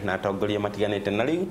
Na atongoria matiganĩte, na rĩu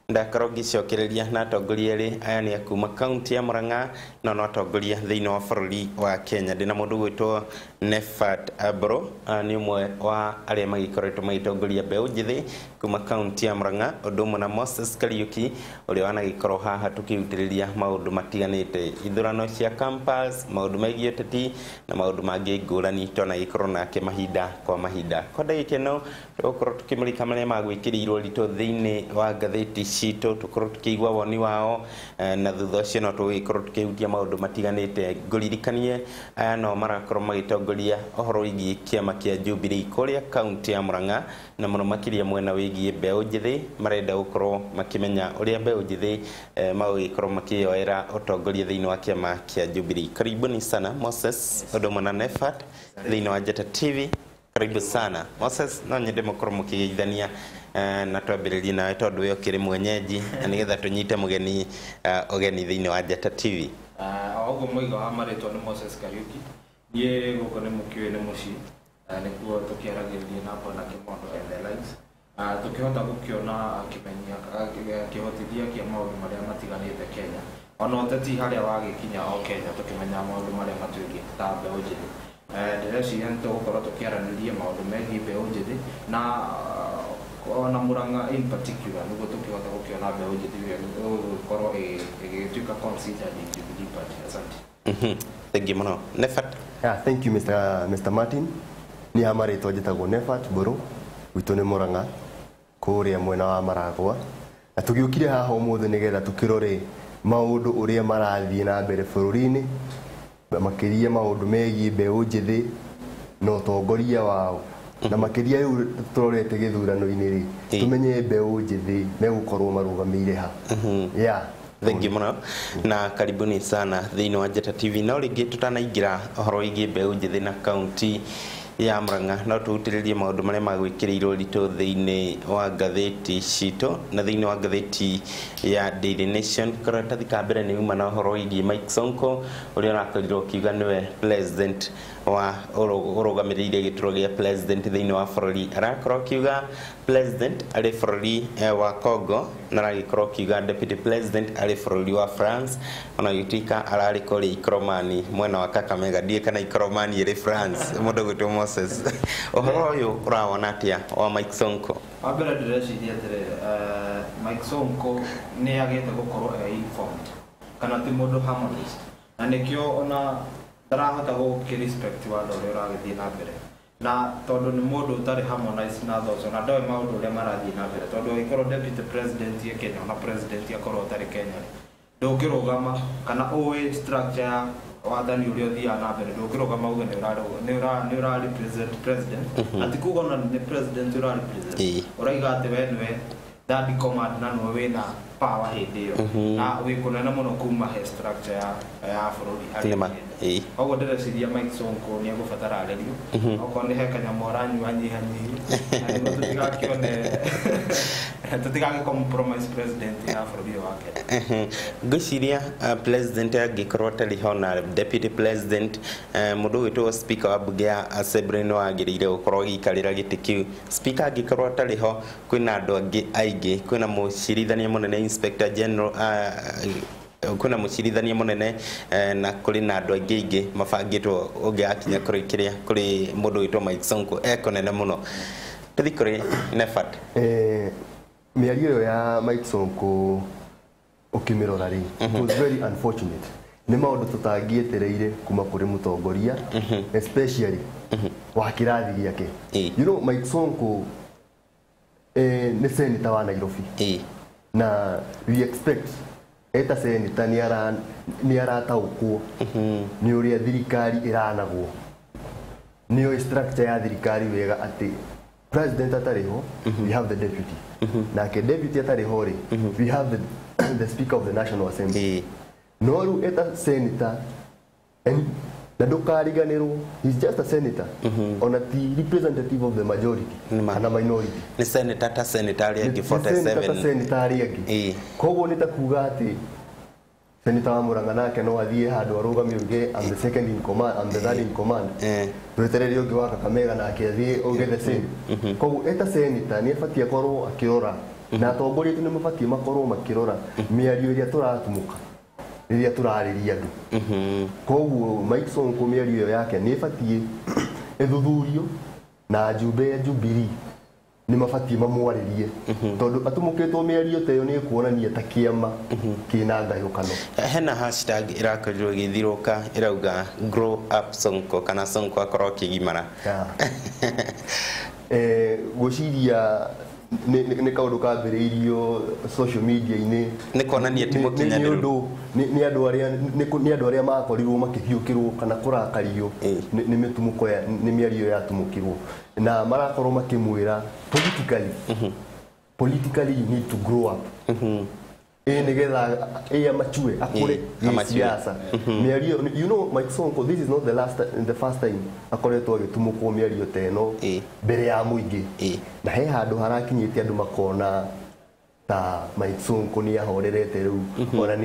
ndakorwo ngĩcokereria na atongoria erĩ aya nĩ a kuma kaunti ya Murang'a, no atongoria thĩinĩ wa bũrũri wa Kenya. Ndĩna mũndũ gwĩtwo Nefat Abro, nĩ ũmwe wa arĩa magĩkoretwo magĩtongoria mbeũ njĩthĩ kuma kaunti ya Murang'a, ũndũ ũmwe na Moses Kariuki ũrĩa wanagĩkorwo haha tũkĩhutĩrĩria maũndũ matiganĩte, ithurano cia campus, maũndũ megiĩ ũteti na maũndũ mangĩ ngũrani twanagĩkorwo nake mahinda kwa mahinda. Kwa ndagĩka ĩno tũgũkorwo tũkĩmũrĩka marĩa magwĩkĩrĩirwo ritũ thĩinĩ wa ngathĩti citũ, tũkorwo tũkĩigua woni wao, na thutha ũcio no tũgĩkorwo tũkĩhutia maũndũ matiganĩte. Ngũririkanie aya no marakorwo magĩtongoria ũhoro wĩgiĩ kĩama kĩa Jubilee kũrĩa kaunti ya Murang'a, na mũno makĩria mwena wĩgiĩ mbeũ njĩthĩ. Marenda gũkorwo makĩmenya ũrĩa mbeũ njĩthĩ magũgĩkorwo makĩyoera ũtongoria thĩinĩ wa kĩama kĩa Jubilee. Karibuni sana Moses, ũndũ ũmwe na Nefat thĩinĩ wa Njata TV. Karibu sana Moses, no nyende mũkorwo mũkĩgeithania, na twambĩrĩrie nawe tondũ we ũkĩrĩ mwenyeji, na nĩgetha tũnyite mũgeni ũgeni thĩinĩ wa Njata TV. O ũguo moiga wa marĩtwa nĩ Moses Kariuki. Niĩ gũkũ nĩ mũkĩũĩ nĩ mũciĩ. Nĩkuo tũkĩaragĩrĩria na Bwana Kimondo and the likes. Tũkĩhota gũkĩona kĩmenyia kĩhotithia kĩa maũndũ marĩa matiganĩte Kenya, ona ũteti harĩa wagĩkinya o Kenya, tũkĩmenya maũndũ marĩa matwĩgiĩ ta mbeũ njĩthĩ. Ndĩreciria nĩ tũgũkorwo tũkĩaranĩria maũndũ megiĩ mbeũ njĩthĩ na ona Murang'a in particular, nĩguo tũkĩhota gũkĩona mbeũ njĩthĩ ĩgũkorwo ĩgĩtuĩka considered in Jubilee Party. Asante. Thank you mũno. Nefat. Yeah, thank you, Mr. Martin. Ni ha marĩtwa njĩtagwo Nefat Mbũrũ, gwitũ nĩ Murang'a kũrĩa mwena wa Maragwa, na tũgĩũkire haha ũmũthĩ nĩgetha tũkĩrore maũndũ ũrĩa marathiĩ na mbere bũrũri-inĩ, makĩria maũndũ megiĩ mbeũ njĩthĩ na ũtongoria wao, na makĩria rĩu tũrorete gĩthurano-inĩ rĩ, tũmenye mbeũ njĩthĩ megũkorwo marũgamĩire ha. Yeah. Thank you mũno na karibuni sana thĩinĩ wa Njata TV. No rĩngĩ tũtanaingĩra ũhoro wĩgiĩ mbeũ njĩthĩ na kaunti ya Murang'a, no tũhutĩrĩrie maũndũ marĩa magwĩkĩrĩirwo ritũ thĩinĩ wa ngathĩti citũ. Na thĩinĩ wa ngathĩti ya Daily Nation, karatathi ka mbere nĩ uma na ũhoro wĩgiĩ Mike Sonko ũrĩa ũrakorirwo ũkiuga nĩwe president wa ũrũgamĩrĩire gĩturwa gĩa president thĩinĩ wa bũrũri. Arakorwo akiuga president arĩ bũrũri wa Congo, na aragĩkorwo akiuga deputy president arĩ bũrũri wa France, ona gĩtuĩka ararĩ kũrĩa Ikoromani mwena wa Kakamega. Ndiũĩ kana Ikoromani ĩrĩ France. Mũndũ gwĩtwo Moses, ũhoro ũyũ ũrawona atĩa wa Mike Sonko? Wa mbere ndĩreciria atĩrĩrĩ, Mike Sonko nĩ agĩte gũkorwo e informed kana ti mũndũ harmonist, na nĩkĩo ona ndarahota gũkĩ respect watho ũrĩa ũragĩthiĩ na mbere, na tondũ nĩ mũndũ ũtarĩ harmonized na thoughts, ona ndoĩ maũndũ ũrĩa marathiĩ na mbere, tondũ angĩkorwo deputy president e Kenya, ona president akorwo ũtarĩ Kenya rĩ, ndũngĩrũgama kana ũĩ structure ya wathani ũrĩa ũthiaga na mbere, ndũngĩrũgama uge nĩ ũra represent president. Ati kuga ona nĩ president ũra represent, ũraiga atĩ we nĩwe third command na nĩwe wĩna power hĩndĩ ĩyo na wĩ kũnene mũno kuma he structure ya bũrũri harĩa Nĩma. ĩgĩte. Koguo ndĩreciria Mike Sonko nĩ egũbatara arerio, okorwo nĩ he kanyamũ aranyua anyihanyihie, na nĩguo tũtigakĩone tũtigagĩ compromise president ya bũrũri ũyũ wa Kenya. Ngwĩciria president angĩkorwo atarĩ ho na deputy president, mũndũ ũgwĩtwo speaker wa bunge ya assembly nĩ wagĩrĩire gũkorwo agĩikarĩra gĩtĩ kĩu. Speaker angĩkorwo atarĩ ho, kwĩna andũ angĩ aingĩ, kwĩna mũcirithania mũnene, inspector general, kwĩna mũcirithania mũnene, na kũrĩ na andũ aingĩ aingĩ mabangĩtwo ũngĩgakinya kũrĩ kĩrĩa kũrĩ mũndũ wĩtwo Mike Sonko ekũnene mũno. Tũthi kũrĩ Nefat. Mĩario ĩyo ya Mike Sonko ũkĩmĩrora rĩ, it was very unfortunate. Nĩ maũndũ tũtangĩetereire kuma kũrĩ mũtongoria, especially wa kĩrathi gĩake. Mike Sonko nĩ senator wa Nairobi, na we expect eta senator nĩ arataũkwo nĩ ũrĩa thirikari ĩranagwo, nĩyo structure ya thirikari wega, atĩ president atarĩ ho, we have the deputy, nake deputy atarĩ ho rĩ, we have the speaker of the National Assembly. No rĩu eta senator and na ndũkariganĩrwo he's just a senator, ona ti representative of the majority Nĩma. kana minority. Nĩ senator ta senator arĩa angĩ Nĩ senator ta 47. senator arĩa angĩ. Koguo nĩ ta kuga atĩ Senator wa Murang'a nake no athiĩ handũ arũgame uge I'm the second in command, I'm the third in command. Twetereire ũngĩ wa Kakamega nake athiĩ uge the same. Koguo eta senator nĩ abatiĩ akorwo akĩrora na atongoria aitũ nĩ mabatiĩ makorwo makĩrora mĩario ĩrĩa tũratumũka rĩrĩa tũrarĩria andũ. Koguo Mike Sonko mĩario ĩyo yake nĩ ĩbatiĩ ĩthuthurio na njumbe ya Jubilee nĩ mabatiĩ mamwarĩrie tondũ atumũkĩtwo mĩario ta ĩyo nĩ ĩkuonania ta kĩama kĩna ngayũkano. Hena hashtag ĩrakorirwo ĩgĩthirũka ĩrauga grow up Sonko kana Sonko akorwo akĩgimara. Gwĩciria nĩ kaũndũ kambĩrĩirio social media-inĩ nĩ kuonania ti mũkinyanĩru. Nĩ andũ arĩa makorirwo makĩhiũkĩrwo kana kũrakario nĩ mĩtumũko nĩ mĩario yatumũkirwo na marakorwo makĩmwĩra politically you need to grow up. Nĩgetha amachue akũre gĩsiasa. Mĩario, you know, Mike Sonko, this is not the first time akoretwo agĩtumũkwo mĩario ta ĩno mbere ya mũingĩ. Na he handũ harakinyĩte andũ makona ta Mike Sonko nĩ ahorerete rĩu ona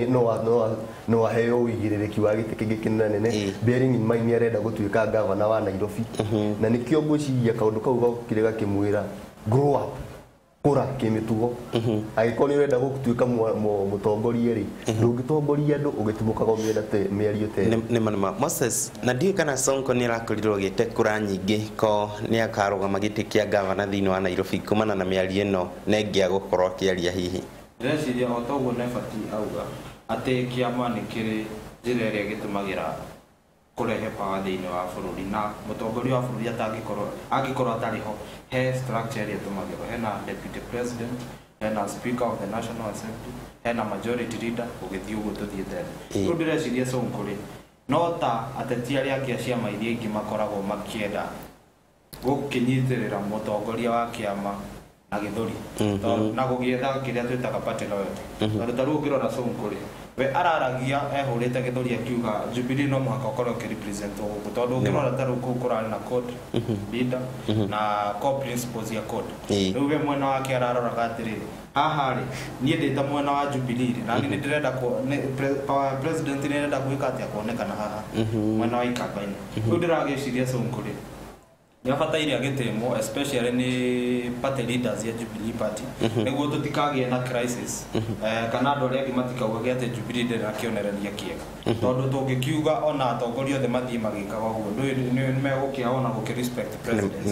no aheo ũigĩrĩrĩki wa gĩtĩ kĩngĩ kĩnene, bearing in mind nĩ arenda gũtuĩka gavana wa Nairobi. Na nĩkĩo ngwĩciria kaũndũ kau gokire gakĩmwĩra grow up, kũra kĩmĩtugo. Angĩkorwo nĩ ũrenda gũtuĩka mũtongoria rĩ, ndũngĩtongoria andũ ũgĩtumũkaga mĩario ta ĩyo. Nĩma Moses, na ndiũĩ kana Sonko nĩ arakorirwo agĩte kura nyingĩ ko nĩ akarũgama gĩtĩ kĩa gavana thĩinĩ wa Nairobi kumana na mĩario ĩno na ĩngĩ agũkorwo akĩaria hihi. Ndĩreciria o ta ũguo Nebati auga atĩ kĩama nĩ kĩrĩ njĩra ĩrĩa gĩtũmagĩra kũrehe power thĩinĩ wa bũrũri na mũtongoria wa bũrũri atangĩkorwo angĩkorwo atarĩ ho he structure ĩrĩa ĩtũmagĩrwo, hena deputy president, hena speaker of the national assembly, hena majority leader, ũgĩthiĩ ũguo tũthiĩte thĩ. Rĩu ndĩreciria Sonko rĩ no ta ateti arĩa angĩ a ciama iria ingĩ makoragwo makĩenda gũkĩnyitĩrĩra mũtongoria wa kĩama na gĩthũri na gũgĩetha kĩrĩa twĩtaga party loyalty. Tondũ ta rĩu ũngĩrora Sonko rĩ, we araragia ehũrĩte gĩthũri akiuga Jubilee no mũhaka ũkorwo ũkĩrepresent gũkũ tondũ ũngĩrora ta rĩu kũu kũrarĩ na code leader na core principles ya code. Rĩu we mwena wake araroraga atĩrĩrĩ, haha rĩ niĩ ndĩ ta mwena wa Jubilee rĩ, na niĩ nĩndĩrenda president nĩarenda gwĩka atĩa kuonekana haha mwena wa Ikamba-inĩ. Rĩu ndĩragĩciria Sonko rĩ nĩ abataire agĩtĩmwo especially nĩ party leaders ya Jubilee Party nĩguo tũtikagĩe na crisis kana andũ arĩa angĩ matikaugage atĩ Jubilee ndĩrĩ na kĩonereria kĩega tondũ tũngĩkiuga ona atongoria othe mathiĩ magĩkaga ũguo nĩ megũkĩaga ona gũkĩ respect president.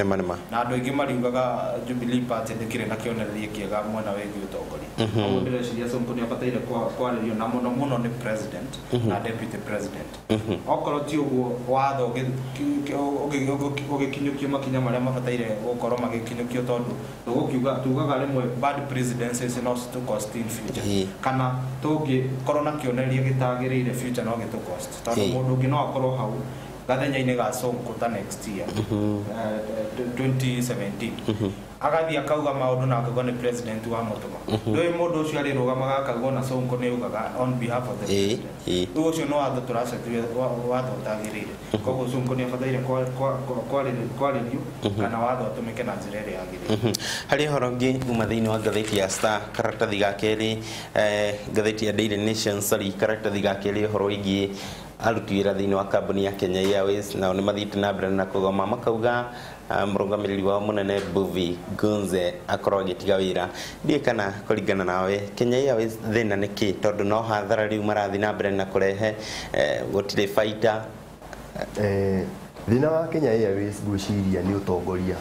Na andũ aingĩ mariugaga Jubilee Party ndĩkĩrĩ na kĩonereria kĩega mwena wĩgiĩ ũtongoria. Koguo ndĩreciria Sonko nĩ abataire kwarĩrio na mũno mũno nĩ president na deputy president. Okorwo ti ũguo watho ũgĩkinyũkio makinya marĩa mabataire gũkorwo magĩkinyũkio tondũ tũgũkiuga tugaga rĩmwe bad presidencies no citũ cost in future kana tũngĩkorwo na kĩonereria gĩtagĩrĩire future no gĩtũ cost tondũ mũndũ ũngĩ no akorwo hau gathenya-inĩ ga Sonko ta next year 2017 agathiĩ akauga maũndũ na akauga nĩ president wa mũtũma. Ndũĩ mũndũ ũcio arĩrũgamaga akauga ona Sonko nĩ augaga on behalf of the president. Rĩu ũcio no watho tũracetie watho ũtagĩrĩire. Koguo Sonko nĩ abataire kwarĩrio kana watho ũtũmĩke na njĩra ĩrĩa yagĩrĩire. Harĩ ũhoro ũngĩ uma thĩinĩ wa ngathĩti ya Star karatathi ga kerĩ, ngathĩti ya Daily Nation, sorry, karatathi ga kerĩ ũhoro wĩgiĩ aruti wĩra thĩinĩ wa kambuni ya Kenya Airways nao nĩ mathiĩte na mbere na kũgoma makauga mũrũgamĩrĩri wao mũnene Mbuvi Gunze akorwo agĩtiga wĩra. Ndiũĩ kana kũringana nawe Kenya Airways thĩna nĩ kĩ tondũ no hathara rĩu marathiĩ na mbere na kũrehe gũtirĩ baita. Thĩna wa Kenya Airways ngwĩciria nĩ ũtongoria.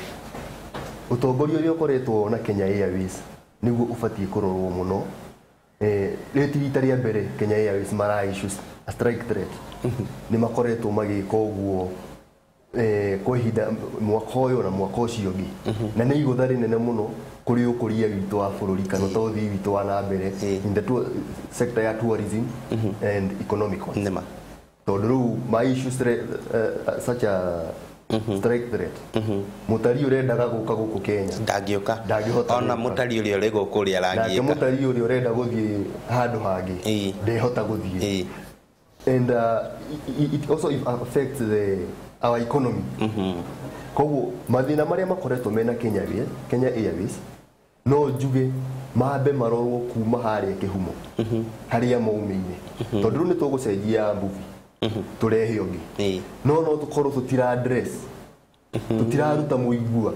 Ũtongoria ũrĩa ũkoretwo na Kenya Airways nĩguo ũbatiĩ kũrorwo mũno. Rĩrĩ ti rita rĩa mbere Kenya Airways mara issue a strike threat. Nĩ makoretwo magĩka ũguo kwa ihinda mwaka ũyũ na mwaka ũcio ũngĩ. Na nĩ igũtha rĩnene mũno kũrĩ ũkũria witũ wa bũrũri kana ũthii witũ wa na mbere in the sector ya tourism and economic ones. Tondũ rĩu ma issue such a strike threat. Mũtari ũrendaga gũka gũkũ Kenya ndangĩũka, ndangĩhota ona mũtari ũrĩa ũrĩ gũkũ ũrĩa arangĩka, nake mũtari ũrĩa ũrenda gũthiĩ handũ hangĩ ndehota gũthiĩ. And it also affects our economy. Koguo mathĩna marĩa makoretwo mena Kenya Airways no njuge Mambe marorwo kuma harĩa kĩhumo harĩa maumĩire, tondũ rĩu nĩ tũgũcenjia mbubi tũrehe ũngĩ, no tũkorwo tũtira address, tũtiraruta mũigua.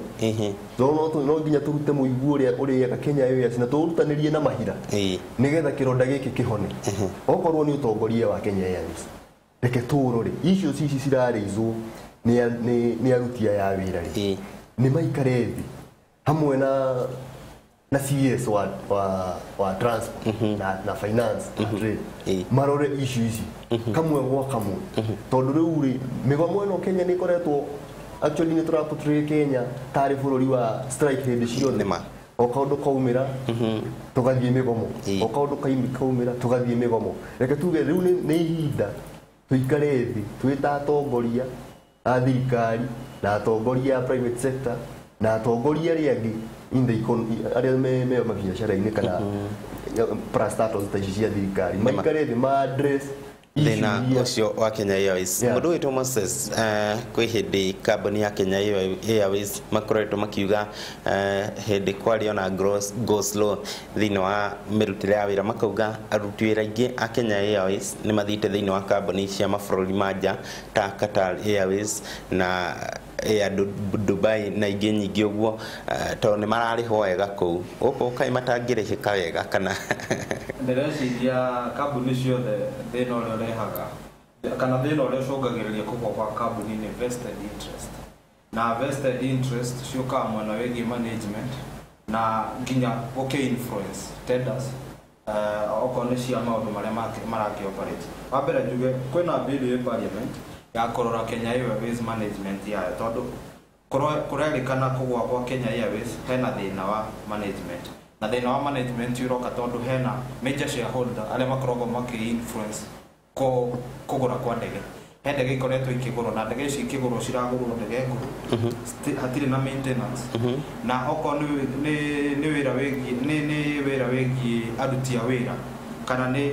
No nginya tũrute mũigua ũrĩa ũrĩaga Kenya Airways na tũũrutanĩrie na mahira nĩgetha kĩronda gĩkĩ kĩhone. Okorwo nĩ ũtongoria wa Kenya Airways, reke tũũrore icio cici cirarĩizwo nĩ aruti aya a wĩra rĩ, nĩ maikare thĩ hamwe na CS wa transport na finance na trade, marore issue ici kamwe gwa kamwe, tondũ rĩu rĩ mĩgomo ĩno Kenya nĩ ĩkoretwo actually nĩ tũraportray Kenya tarĩ bũrũri wa strike hĩndĩ ciothe. O kaũndũ kaumĩra tũgathiĩ mĩgomo, o kaũndũ kaumĩra tũgathiĩ mĩgomo. Reke tuge rĩu nĩ ihinda tũikare thĩ twĩ ta atongoria a thirikari na atongoria a private sector na atongoria arĩa angĩ in the economy arĩa me mabiacara-inĩ kana parastatals ta ici cia thirikari, maikare thĩ ma address thĩna ũcio wa Kenya Airways. Mũndũ wĩtwo Moses, kwĩ hĩndĩ kambuni ya Kenya Airways makoretwo makiuga hĩndĩ kwario na go slow thĩinĩ wa mĩrutĩre ya wĩra, makauga aruti wĩra aingĩ a Kenya Airways nĩ mathiĩte thĩinĩ wa kambuni cia mabũrũri ma nja ta Qatar Airways na Air Dubai na ingĩ nyingĩ ũguo, tondũ nĩ mararĩhwo wega kũu. Gũkũ kaĩ matangĩrĩhĩka wega kana? Ndĩreciria kambuni ciothe thĩna ũrĩa ũrehaga kana thĩna ũrĩa ũcũngagĩrĩria kũgwa kwa kambuni nĩ vested interest, na vested interest ciũkaga mwena wĩgiĩ management na nginya gũkĩ influence tenders, okorwo nĩ cia maũndũ marĩa marakĩ operate. Wa mbere njuge kwĩna bill ĩ parliament ya kũrora Kenya Airways management yayo, tondũ kũrerĩkana kũgwa kwa Kenya Airways hena thĩna wa management, na thĩna wa management ũroka tondũ hena major shareholder arĩa makoragwo makĩ influence kũgũra kwa ndege. He ndege ikoretwo ikĩgũrwo, na ndege ici ikĩgũrwo ciragũrwo ndege ngũrũ, hatirĩ na maintenance, na okorwo nĩ wĩra wĩgiĩ nĩ wĩra wĩgiĩ aruti a wĩra kana nĩ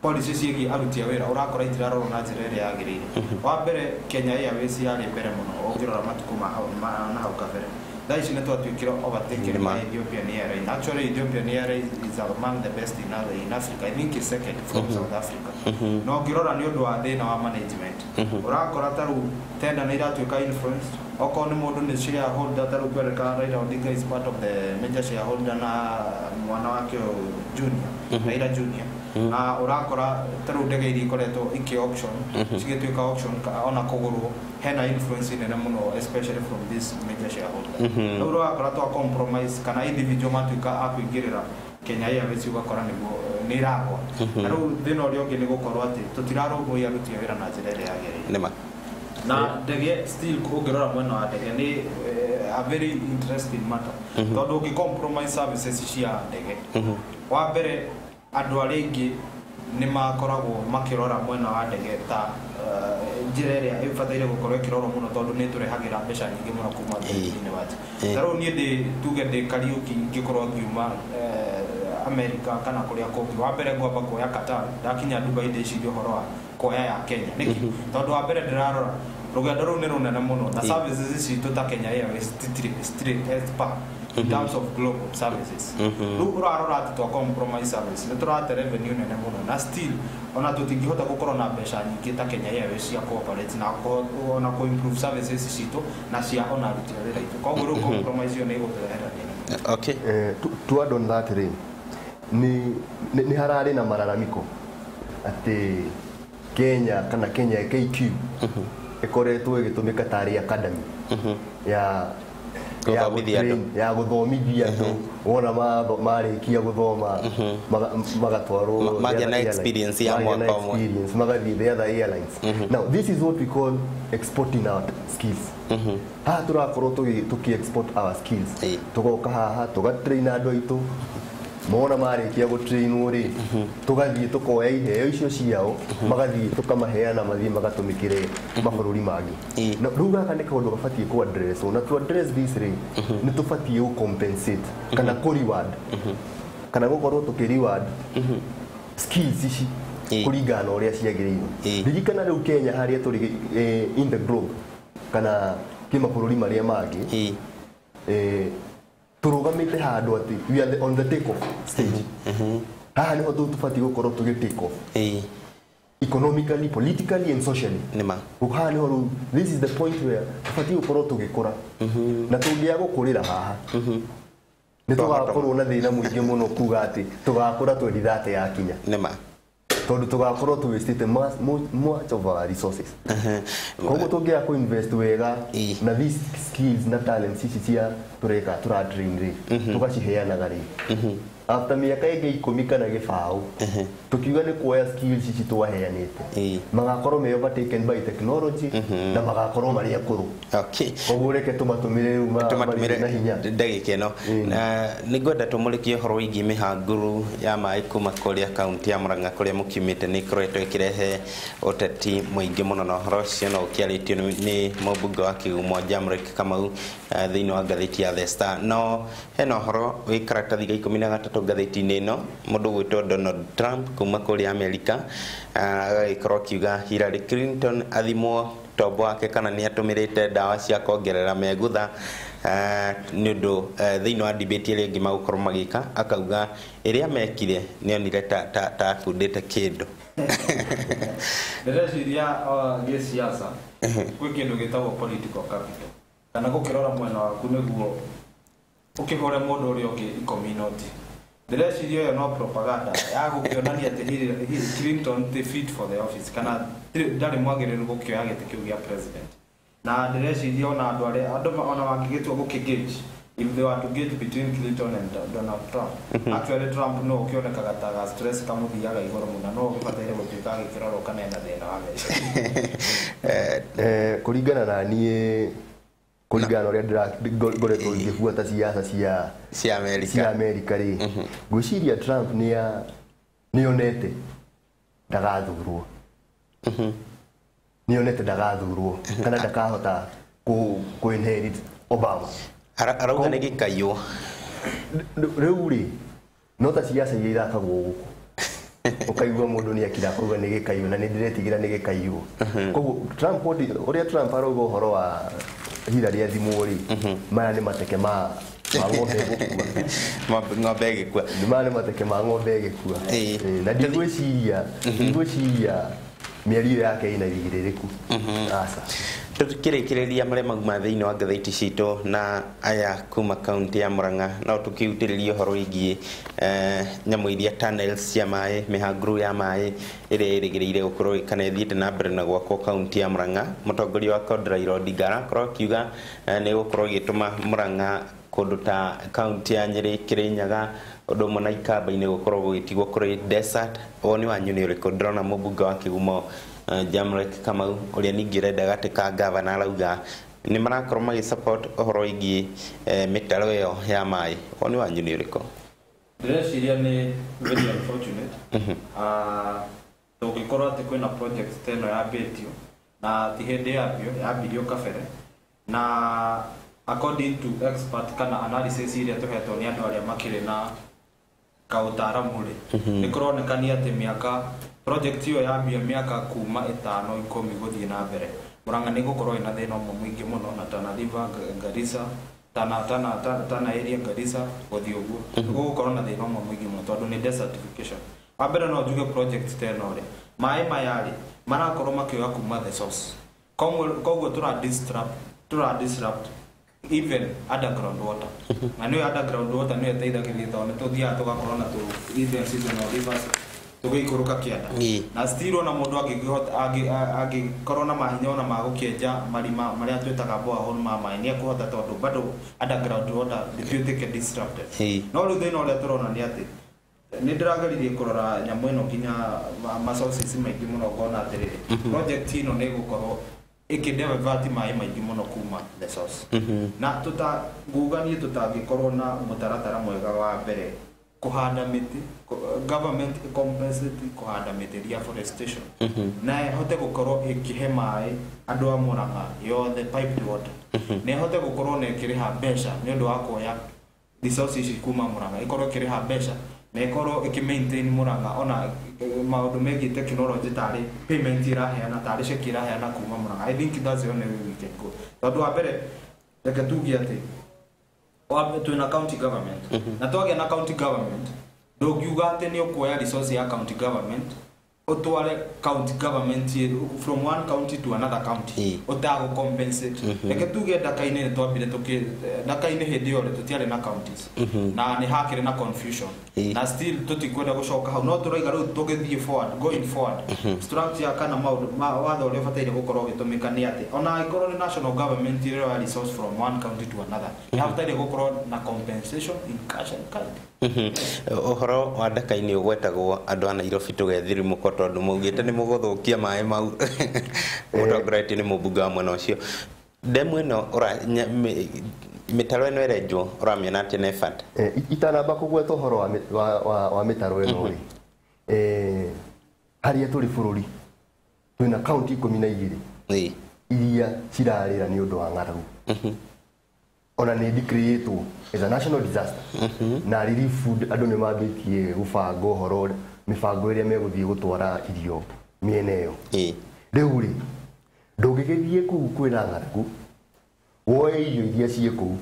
policy ciĩgiĩ aruti a wĩra, ũrakora itirarorwo na njĩra ĩrĩa yagĩrĩire. Wa mbere Kenya Airways yarĩ mbere mũno ũngĩrora matukũ ma na hau kabere. Thaa ici nĩ twatuĩkire overtaken by Ethiopian Airlines. Actually Ethiopian Airlines is among the best in Africa. I think it's second from South Africa. No ũngĩrora nĩ ũndũ wa thĩna wa management, ũrakora ta rĩu tender nĩ iratuĩka influenced. Okorwo nĩ mũndũ nĩ shareholder, ta rĩu kwerĩkana Raila Odinga is part of the major shareholder na mwana wake Junior, Raila Junior. Na ũrakora ta rĩu ndege iria ikoretwo ikĩ auction cigĩtuĩka auction ona kũgũrwo, hena influence nene mũno especially from this major shareholder. Rĩu ũrakora twa compromise kana individual matuĩka a kũingĩrĩra Kenya Airways, ũgakora nĩguo nĩ ĩragwa. Na rĩu thĩna ũrĩa ũngĩ nĩ gũkorwo atĩ tũtirarũmbũiya aruti a wĩra na njĩra ĩrĩa yagĩrĩire. Na ndege still ũngĩrora mwena wa ndege nĩ a very interesting matter, tondũ ũngĩ compromise services cia ndege, wa mbere andũ arĩa aingĩ nĩ makoragwo makĩrora mwena wa ndege ta njĩra ĩrĩa ĩbataire gũkorwo ĩkĩrorwo mũno, tondũ nĩ ĩtũrehagĩra mbeca nyingĩ mũno kuma thĩinĩ wa nja. Ta rĩu niĩ tuge ndĩ Kariũki ngĩkorwo ngiuma America kana kũrĩa kũngĩ, wa mbere ngwamba kuoya Qatar, ndakinya Dubai ndĩcirie ũhoro wa kuoya ya Kenya. Nĩkĩ? Tondũ wa mbere ndĩrarora rũgendo rũu nĩ rũnene mũno na services citũ ta Kenya Airways citirĩ as per in terms of global services. Rĩu ũrarora atĩ twa compromise service nĩ tũrate revenue nene mũno, na still ona tũtingĩhota gũkorwo na mbeca nyingĩ ta Kenya Airways cia cooperate na ona kũ improve services citũ na cia ona aruti a wĩra aitũ. Koguo rĩu compromise ĩyo nĩ ĩgũtũrehera thĩna. Okay. To add on that rĩ, nĩ hararĩ na malalamiko atĩ Kenya kana Kenya KQ ĩkoretwo ĩgĩtũmĩka tarĩ academy ya Gũthomithia andũ. Ya gũthomithia andũ, wona marĩkia gũthoma magatwarwo Magĩa na experience ya mwaka ũmwe. Experience magathiĩ the other airlines. Now this is what we call exporting our skills. Haha tũrakorwo tũkĩ export our skills, tũgoka haha tũgatrain andũ aitũ, mona marĩkia gũtrainwo rĩ, tũgathiĩ tũkoya iheo icio ciao, magathiĩ tũkamaheana mathiĩ magatũmĩkĩre mabũrũri mangĩ. Na rĩu gaka nĩ kaũndũ gabatiĩ kũ address, na to address this rĩ, nĩ tũbatiĩ gũ compensate kana kũ reward kana gũkorwo tũkĩ reward skills ici kũringana na ũrĩa ciagĩrĩirwo. Ririkana rĩu Kenya harĩa tũrĩ in the globe kana kĩmabũrũri marĩa mangĩ, Tũrũgamĩte handũ atĩ we are on the take off stage. Haha nĩho tũbatiĩ gũkorwo tũgĩ take off economically, politically and socially. Nĩma. Haha nĩho rĩu, this is the point where tũbatiĩ gũkorwo tũgĩkũra, na tũngĩaga gũkũrĩra haha nĩ tũgakorwo na thĩna mũingĩ mũno kuga atĩ tũgakũra 2030 yakinya, Nĩma. tondũ tũgakorwo tũwastĩte much of our resources. Koguo tũngĩaga kũ invest wega na these skills na talents ici cia tũreka tũra train rĩ, tũgaciheanaga rĩ, after mĩaka ĩngĩ 10 kana 20 tũkiuga nĩ kuoya skills ici twaheanĩte, magakorwo me overtaken by technology na magakorwo marĩ akũrũ. Koguo reke tũmatũmĩre rĩu tũmatũmĩre marĩ na hinya. Ndagĩka ĩno na nĩ ngwenda tũmũrĩkie ũhoro wĩgiĩ mĩhangũrũ ya maĩ kuma kũrĩa kaunti ya Murang'a kũrĩa mũkiumĩte. Nĩ ĩkoretwo ĩkĩrehe ũteti mũingĩ mũno, na ũhoro ũcio no ũkĩarĩtio nĩ mũmbunge wa Kĩgumo Jamrick Kamau thĩinĩ wa ngathĩti ya The Star. No hena ũhoro wĩ karatathi ga 13 ngathĩti-inĩ ĩno, mũndũ gwĩtwo Donald Trump kuma kũrĩa Amerika, agagĩkorwo akiuga Hillary Clinton athimwo tombo wake kana nĩ atũmĩrĩte ndawa cia kuongerera megutha, nĩ ũndũ thĩinĩ wa debate ĩrĩa ĩngĩ magũkorwo magĩka, akauga ĩrĩa mekire nĩ onire ta akundĩte kĩndũ. Ndĩreciria gĩciaca gwĩ kĩndũ gĩtagwo political capital, kana gũkĩrora mwena waku nĩguo ũkĩhũre mũndũ ũrĩa ũngĩ ikũmi noti. Ndĩreciria ĩyo no propaganda ya gũkĩonania atĩ Hillary Clinton ti fit for the office, kana ndarĩ mwagĩrĩru gũkĩoya gĩtĩ kĩu gĩa president. Na ndĩreciria ona andũ arĩa andũ ona mangĩgĩtua gũkĩ-gauge, if they were to gauge between Clinton and Donald Trump, actually Trump no ũkĩonekaga ta ga stress kamũthiaga igũrũ mũno, no ũgĩbataire gũtuĩka agĩkĩrorwo kana ena thĩna wa meciria. Kũringana na niĩ, kũringana na ũrĩa ngoretwo ngĩbuata ciaca cia cia Amerika, Amerika rĩ, ngwĩciria Trump nĩonete ndagathurwo, nĩonete ndagathurwo kana ndakahota kũ inherit Obama. Arauga nĩ gĩkaiywo. Rĩu rĩ, no ta ciaca iria ithakagwo gũkũ, ũkaigua mũndũ nĩ akira akauga nĩ gĩkaiywo, na nĩ ndĩretigĩra nĩ gĩkaiywo. Koguo Trump, ũrĩa Trump arauga ũhoro wa Hillary athimwo rĩ, maya nĩ mateke ma ng'ombe ĩgũkua. Ng'ombe ĩgĩkua. Maya nĩ mateke ma ng'ombe ĩgĩkua. Na ndigwĩciria mĩario yake ĩna wĩigĩrĩrĩku, aca. Tũkĩrĩkĩrĩria marĩa mauma thĩinĩ wa ngathĩti citũ na aya kuma kaunti ya Murang'a, no tũkĩutĩrĩria ũhoro wĩgiĩ nyamũ iria tunnels cia maĩ, mĩhangũrũ ya maĩ ĩrĩa ĩrĩgĩrĩire gũkorwo kana ĩthiĩte na mbere na gwakwo kaunti ya Murang'a. Mũtongoria wa CORD Raila Odinga arakorwo akiuga nĩ gũkorwo ĩgĩtũma Murang'a kũndũ ta kaunti ya Nyĩrĩ, Kĩrĩnyaga, ũndũ ũmwe na Ikamba-inĩ gũkorwo gũgĩtigwo kũrĩ desert. Woni wanyu nĩ ũrĩkũ? Ndĩrona mũmbunge wa Kĩgumo Jamrick Kamau ũrĩa ningĩ ũrenda gatĩ ka gavana arauga nĩ marakorwo magĩ support ũhoro wĩgiĩ mĩtaro ĩyo ya maĩ. Woni wanyu nĩ ũrĩkũ? Ndĩreciria nĩ very unfortunate. Tũngĩkorwo atĩ kwĩna project ta ĩno yambĩtio, na ti hĩndĩ yambio, yambirio kabere, na according to expert kana analysis iria tũhetwo nĩ andũ arĩa makĩrĩ na kaũtaramu rĩ, nĩ kũronekania atĩ mĩaka project ĩyo yambia mĩaka kuma 5 10 gũthiĩ na mbere, Murang'a nĩ gũkorwo ĩna thĩna ũmwe mũingĩ mũno, na Tana River, Garissa, Tana area, Garissa gũthiĩ ũguo, gũgũkorwo na thĩna ũmwe mũingĩ mũno tondũ nĩ desertification. Wa mbere no njuge project ta ĩno rĩ, maĩ maya rĩ marakorwo makĩoya kuma the source, koguo tũra disrupt even underground water, na nĩyo underground water nĩyo ĩteithagĩrĩria tondũ nĩ tũthiaga tũgakorwo na tũ even seasonal rivers tũgĩikũrũka kĩanda. Na still ona mũndũ angĩkorwo na mahinya ona ma gũkĩenja marima marĩa twĩtaga borehole ma maĩ, nĩ ekũhota tondũ bado underground water ndĩtuĩkĩte disrupted. No rĩu thĩna ũrĩa tũrona nĩ atĩ nĩ ndĩrageririe kũrora nyamũ ĩno nginya ma sources maingĩ mũno, ngona atĩrĩrĩ, project ĩno nĩ ĩgũkorwo ĩkĩ-divert maĩ maingĩ mũno kuma the source, na tuta nguga niĩ tũtangĩkorwo na mũtaratara mwega wa mbere kũhanda mĩtĩ, government compensate kũhanda mĩtĩ, reforestation, na ĩhote gũkorwo ĩkĩhe maĩ andũ a Murang'a yothe piped water, na ĩhote gũkorwo na ĩkĩrĩha mbeca nĩ ũndũ wa kuoya resources ici kuma Murang'a, ĩkorwo ĩkĩrĩha mbeca na ĩkorwo ĩkĩ maintain Murang'a, ona maũndũ megiĩ technology, tarĩ payment ĩraheana, tarĩ ceki ĩraheana kuma Murang'a. I think that's the only way we can go, tondũ wa mbere reke tuge atĩ Twĩna county government na twagĩa na county government, ndũngiuga atĩ nĩ ũkuoya resource ya county government ũtware county government from one county to another county ũtagũ compensate. Reke tuge Ndaka-inĩ nĩ twambire tũkĩ Ndaka-inĩ hĩndĩ ĩyo rĩ, tũtiarĩ na counties na nĩ hakĩrĩ na confusion na still tũtikwenda gũcoka hau, no tũraiga rĩu tũgĩthiĩ forward, going forward, structure kana maũndũ watho ũrĩa ũbataire gũkorwo ũgĩtũmĩka nĩ atĩ ona angĩkorwo nĩ national government ĩroya resource from one county to another, nĩ habataire gũkorwo na compensation in cash and kind. Ũhoro wa Ndaka-inĩ ũgwetagwo andũ a Nairobi tũgethirimũko tondũ maugĩte nĩ mũgũthũkia maĩ mau mũtongoretie nĩ mũmbunge wa mwena ũcio. Ndemu ĩno mĩtaro ĩno ĩrenjwo ũramĩona atĩa, Nephat? Itanamba kũgweta ũhoro wa wa mĩtaro ĩno rĩ, harĩa tũrĩ bũrũri twĩna kaunti 12 iria cirarĩra nĩ ũndũ wa ng'aragu, ona nĩ decreatwo as a national disaster na relief food. Andũ nĩ mambĩtie gũbanga ũhoro mĩbango ĩrĩa megũthiĩ gũtwara irio mĩena ĩyo. Rĩu rĩ, ndũngĩgĩthiĩ kũu kwĩna ng'aragu woe irio iria ciĩ kũu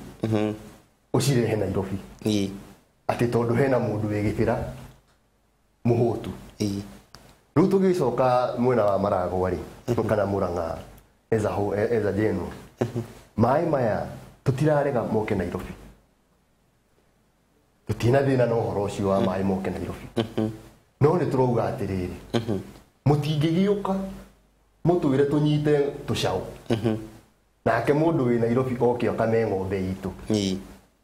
ũcirehe Nairobi atĩ tondũ hena mũndũ wĩ gĩbĩra mũhũtu. Rĩu tũgĩcoka mwena wa Maragwa rĩ, kana Murang'a as a whole, as a general, maĩ maya tũtirarega moke Nairobi, tũtina thĩna na ũhoro ũcio wa maĩ moke Nairobi, no nĩ tũrauga atĩrĩrĩ, mũtingĩgĩũka mũtwĩre tũnyite tũcaũ nake mũndũ wĩ Nairobi oke akame ng'ombe itũ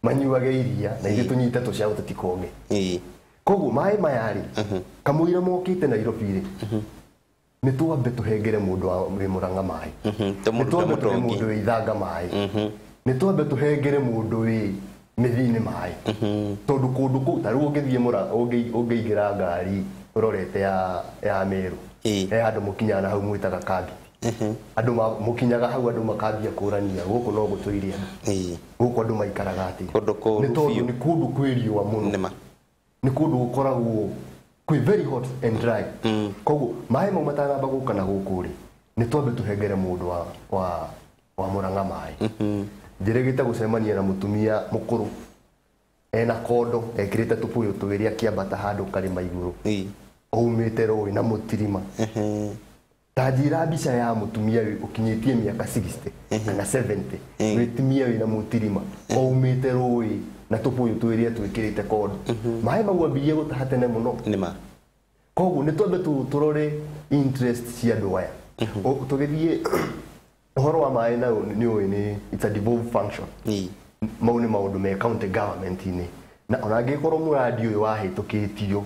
manyuage iria na ithuĩ tũnyite tũcaũ tũtikonge. Koguo maĩ maya rĩ, kamũira mokĩte Nairobi rĩ, nĩ twambe tũhengere mũndũ wa wĩ Mũrang'a maĩ, nĩ tũmũrute twambe tũhe mũtũngi mũndũ wĩ Ithanga maĩ, nĩ twambe tũhengere mũndũ wĩ mĩthiinĩ maĩ, tondũ kũndũ kũu ta rĩu ũngĩthiĩ ũngĩingĩra ngari ũrorete ya Meru, he handũ mũkinyaga na hau mwĩtaga Kambiti. Andũ mũkinyaga hau andũ makambia kũrania gũkũ no gũtũire andũ, gũkũ andũ maikaraga atĩa? Kũndũ kũũru Nĩ tondũ biũ. nĩ kũndũ kwĩ riũa mũno, nĩma nĩ kũndũ gũkoragwo kwĩ very hot and dry. Koguo maĩ mau matanamba gũka na gũkũ rĩ, nĩ twambe tũhengere mũndũ wa Mũrang'a maĩ. Njĩrĩgĩte gũcemania na mũtumia mũkũrũ ena kondo ekĩrĩte tũbũyũ twĩrĩ akĩambata handũ karĩma igũrũ aumĩte rũĩ na mũtirima. Ta njĩra mbica ya mũtumia ũkinyĩtie mĩaka 60 kana 70, mũtumia wĩna mũtirima aumĩte rũĩ na tũbũyũ twĩrĩ atwĩkĩrĩte kondo. Maĩ mau ambirie gũtaha tene mũno. Nĩma Koguo nĩ twambe tũrore interest cia andũ aya. Tũgĩthiĩ ũhoro wa maĩ nayo nĩ ũĩ nĩ it's a devolved function. Mau nĩ maũndũ me county government-inĩ, na ona angĩkorwo mũrandi ũyũ wahĩtũkĩtio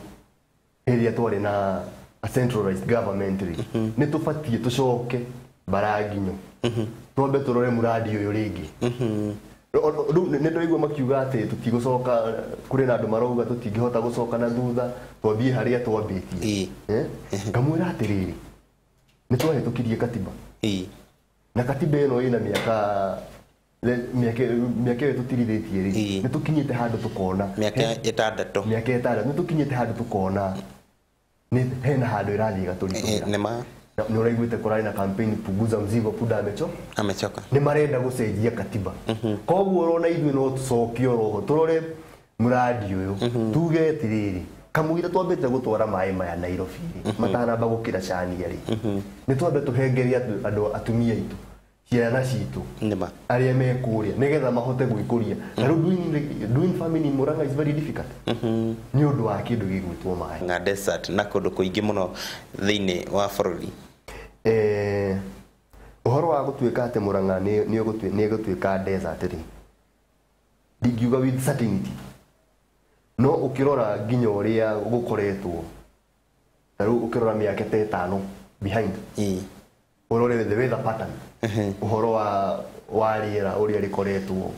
hĩndĩ ĩrĩa twarĩ na a centralized government rĩ, nĩ tũbatiĩ tũcoke baranginyo twambe tũrore mũrandi ũyũ rĩngĩ. Rĩu nĩ ndĩraigua makiuga atĩ tũtigũcoka, kũrĩ na andũ marauga tũtingĩhota gũcoka na thutha twambie harĩa twambĩtie. Ngamwĩra atĩrĩrĩ, nĩ twahĩtũkirie katiba na katiba ĩno ĩna mĩaka mĩaka ĩyo tũtirithĩtie rĩ, nĩ tũkinyĩte handũ tũkona mĩaka 6. Mĩaka 6 nĩ tũkinyĩte handũ tũkona nĩ hena handũ ĩrathiĩ ĩgatũritũhĩra. Nĩma Nĩ ũraiguĩte kũrarĩ na campaign "Punguza mzigo, punda amechoka. Nĩ marenda gũcenjia katiba. Koguo ũrona ithuĩ no tũcoke oroho tũrore mũrandi ũyũ tuge atĩrĩrĩ, kamũira twambĩte gũtwara maĩ maya Nairobi rĩ, matanamba gũkĩra cania rĩ, nĩ twambe tũhengere andũ atumia aitũ, ciana citũ nĩma arĩa me kũrĩa nĩgetha mahote gwĩkũria. Na rĩu doing farming in Murang'a is very difficult nĩ ũndũ wa kĩndũ gĩgwĩtwo maĩ. Nga desert na kũndũ kũingĩ mũno thĩinĩ wa bũrũri. Ũhoro wa gũtuĩka atĩ Murang'a nĩ ĩgũtuĩka desert rĩ, ndingiuga with certainty, no ũkĩrora nginya ũrĩa gũkoretwo ta rĩu ũkĩrora mĩaka ta 5 behind, ũrore the weather pattern, ũhoro wa rĩera ũrĩa rĩkoretwo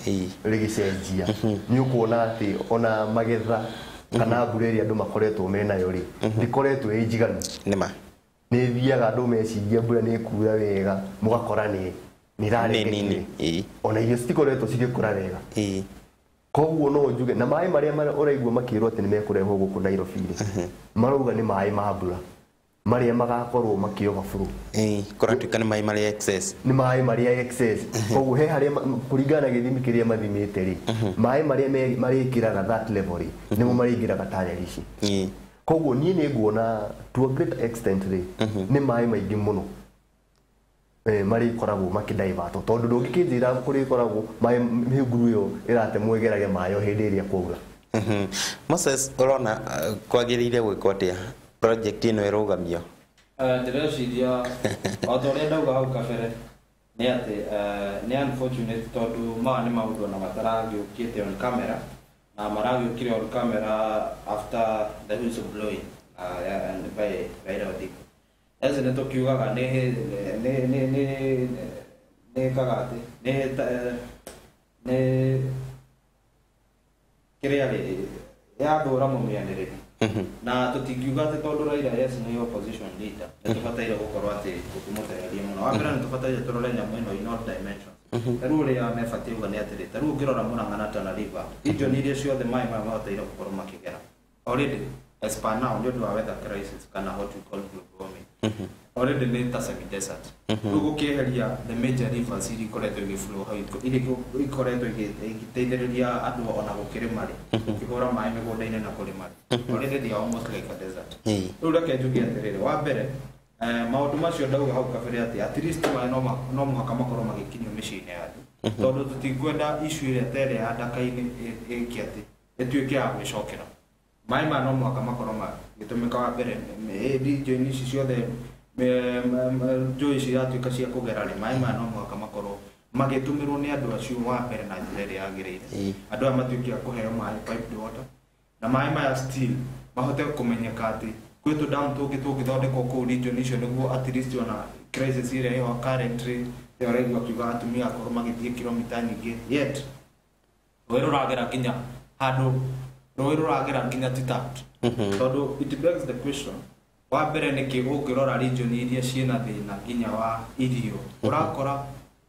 rĩgĩcenjia, nĩ ũkuona atĩ ona magetha kana mbura ĩrĩa andũ makoretwo menayo rĩ, ndĩkoretwo ĩ njiganu. Nĩma Nĩ ĩthiaga andũ meciria mbura nĩ ĩkura wega, mũgakora nĩ nĩ ĩrarekete. Nini. Ona irio citikoretwo cigĩkũra wega. Koguo no njuge na maĩ marĩa ũraigua makĩrwo atĩ nĩ mekũrehwo gũkũ Nairobi rĩ, marauga nĩ maĩ ma mbura. marĩa magakorwo makĩ overflow. Kũratuĩka nĩ maĩ marĩa excess. Nĩ maĩ marĩa excess. Koguo he harĩa kũringana na gĩthimi kĩrĩa mathimĩte rĩ, maĩ marĩa marĩkĩraga that level rĩ, nĩmo marĩingĩraga tunnel ici. Koguo niĩ nĩ nguona to a great extent rĩ, nĩ maĩ maingĩ mũno marĩkoragwo makĩdivert, tondũ ndũngĩkĩnjĩra kũrĩkoragwo maĩ mĩhunguru ĩyo ĩratemwo ĩgerage maĩ o hĩndĩ ĩrĩa kwaura. Moses, ũrona kwagĩrĩire gwĩkwo atĩa project ĩno ĩrũgamio? Ndĩreciria o ta ũrĩa ndauga hau kabere nĩ atĩ nĩ unfortunate tondũ maya nĩ maũndũ ona mataragĩũkĩte on camera, na maragĩũkire on camera after the whistle blowing and by Raila Odinga. Eci nĩ tũkiugaga nĩ nĩ nĩ nĩ nĩ kaga atĩ nĩ nĩ kĩrĩa rĩ yathũra mũmĩanĩrĩri, na tũtingiuga atĩ tondũ Raila yes nĩ opposition leader nĩ tũbataire gũkorwo atĩ tũkĩmũtereria mũno. Wa mbere nĩ tũbataire tũrore nyamũ ĩno in all dimensions. Ta rĩu ũrĩa mebatiĩ uga nĩ atĩrĩ, ta rĩu ũngĩrora Murang'a na Tana River, region iria ciothe maĩ maya mabataire gũkorwo makĩgera already as per now nĩ ũndũ wa weather crisis kana what we call global warming, already nĩ ta semi desert. Rĩu gũkĩeheria the major rivers iria ikoretwo igĩflow hau, iria ikoretwo igĩteithĩrĩria andũ ona gũkĩrĩma rĩ, gũkĩhũra maĩ mĩgũnda-inĩ na kũrĩma rĩ, already they are almost like a desert. Rĩu reke njuge atĩrĩrĩ, wa mbere maũndũ macio ndauga hau kabere atĩ at least maĩ no mũhaka makorwo magĩkinyio mĩciĩ-inĩ ya andũ, tondũ tũtingwenda issue ĩrĩa ta ĩrĩa ya Ndaka-inĩ ĩke atĩ ĩtuĩke ya gwĩcokera. Maĩ maya no mũhaka makorwo magĩtũmĩka wa mbere region ici ciothe njũĩ ciratuĩka cia kũgera rĩ, maĩ maya no mũhaka makorwo magĩtũmĩrwo nĩ andũ acio wa mbere na njĩra ĩrĩa yagĩrĩire. Andũ aya matuĩke a kũheo maĩ piped water, na maĩ maya still mahote kũmenyeka atĩ kwĩ tũdamu tũngĩ tũngĩthondekwo kũu region icio nĩguo at least ona crisis ĩrĩa ĩho currently ĩyo ũraigua akiuga atumia akorwo magĩthiĩ kilomita nyingĩ, yet rũĩ rũragera nginya handũ, rũĩ rũragera nginya Titaut. Tondũ it begs the question, wa mbere nĩkĩ ũngĩrora region iria ciĩna thĩna nginya wa irio, ũrakora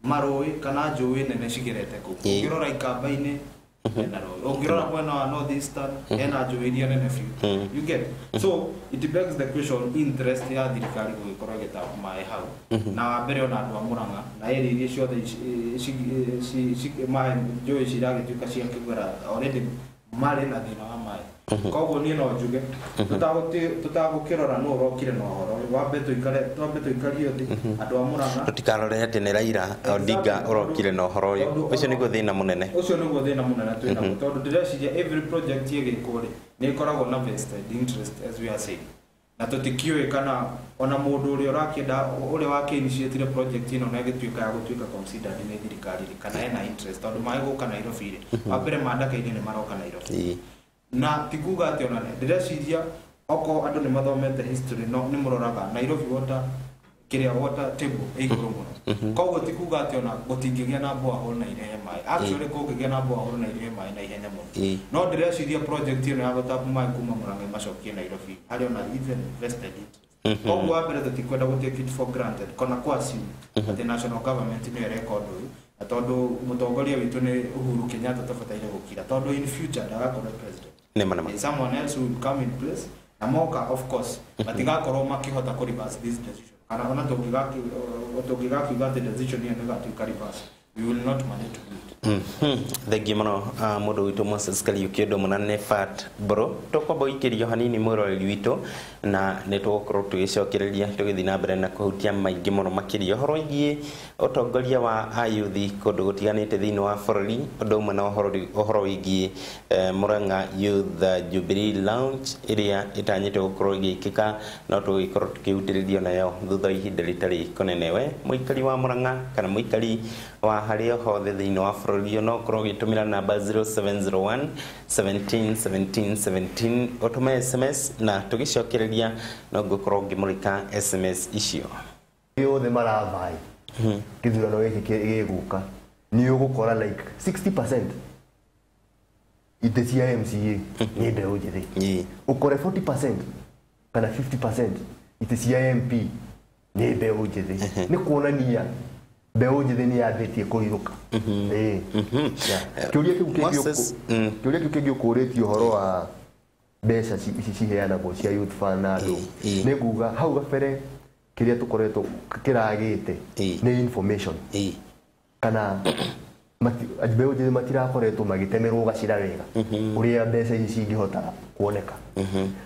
marũĩ kana njũĩ nene cigerete kũu. Ũngĩrora Ikamba-inĩ hena rũĩ, ũngĩrora mwena wa North Eastern hena njũĩ iria nene biũ. You get? So it begs the question interest ya thirikari gũgĩkorwo ĩgĩtap maĩ hau. Na wa mbere ona andũ a Murang'a na area iria ciothe maĩ njũĩ ciragĩtuĩka cia kĩgera already marĩ na thĩna wa maĩ. Koguo niĩ no njuge tũtagũkĩrora nũ ũrokire na ũhoro, wambe tũikare, twambe tũikario thĩ andũ a Murang'a, tũtikarore atĩ nĩ Raila Odinga ũrokire na ũhoro ũyũ. Ũcio nĩguo thĩna mũnene. Ũcio nĩguo thĩna mũnene twĩnaguo, tondũ ndĩreciria every project ĩgĩkwo rĩ, nĩ ĩkoragwo na vested interest as we are saying, na tũtikĩũĩ kana ona mũndũ ũrĩa ũrakĩenda ũrĩa wakĩ-initiatire project ĩno na ĩgĩtuĩka ya gũtuĩka considered nĩ thirikari rĩ, kana ena interest, tondũ maĩ gũka Nairobi rĩ, wa mbere mandaka-inĩ nĩ maroka Nairobi. Na ti kuga atĩ ona ndĩreciria okorwo andũ nĩ mathomete history no nĩ mũroraga Nairobi water kĩrĩa water table ĩ igũrũ mũno, koguo ti kuga atĩ ona gũtingĩgĩa na borehole na irehe maĩ. Actually kũngĩgĩa na borehole na irehe maĩ na ihenya mũno, no ndĩreciria project ĩno ya gũtapu maĩ kuma Murang'a ĩmacokie Nairobi harĩ ona even vested interest. Koguo wa mbere tũtikwenda gũ take it for granted kana kũ assume atĩ national government nĩyo ĩreka ũndũ ũyũ, na tondũ mũtongoria witũ nĩ Uhuru Kenyatta tũbataire gũkira, tondũ in future ndagakorwo president. Nĩma. Someone else will come in place na moka of course matigakorwo makĩhota kũ reverse this decision, kana ona tũngĩgakiuga atĩ decision ĩyo nĩgatuĩka reverse, we will not manage to do it. Thengiũ mũno mũndũ witũ Moses Kariuki ũndũ mũna Nefat Mbũrũ. Tũkwamba gũikĩrio hanini mwĩroreri witũ, na nĩ tũgũkorwo tũgĩcokereria tũgĩthiĩ na mbere na kũhutia maingĩ mũno makĩria ũhoro wĩgiĩ ũtongoria wa ayuthi kũndũ gũtiganĩte thĩinĩ wa bũrũri, ũndũ ũmwe na ũhoro wĩgiĩ Murang'a Youth Jubilee Lounge ĩrĩa ĩtanyĩtwo gũkorwo ĩgĩkĩka, no tũgĩkorwo tũkĩhutĩrĩrio nayo thutha wa ihinda rĩtarĩ kũnene. We mũikari wa Murang'a kana mũikari wa harĩa hothe thĩinĩ wa bũrũri, no ũkorwo ũgĩtũmĩra namba 0701 17 17 17 ũtũme SMS, na tũgĩcokereria no ngũkorwo ngĩmũrĩka SMS icio. Yothe maravai gĩthurano gĩkĩ gĩgũka nĩ ũgũkora like 60% itĩ cia MCA nĩ mbeũ njĩthĩ, ũkore 40% kana 50% itĩ cia MP nĩ mbeũ njĩthĩ. Nĩ kuonania mbeũ njĩthĩ nĩ yambĩtie kũrirũka. Kĩũria kĩu kĩngĩ ũkũrĩtie ũhoro wa mbeca ici ciheanagwo cia youth fund na andũ nĩ nguga hau gabere kĩrĩa tũkoretwo kĩragĩte nĩ information kana mbeũ njĩthĩ matirakoretwo magĩtemerwo gacĩra wega ũrĩa mbeca ici cingĩhota kuoneka.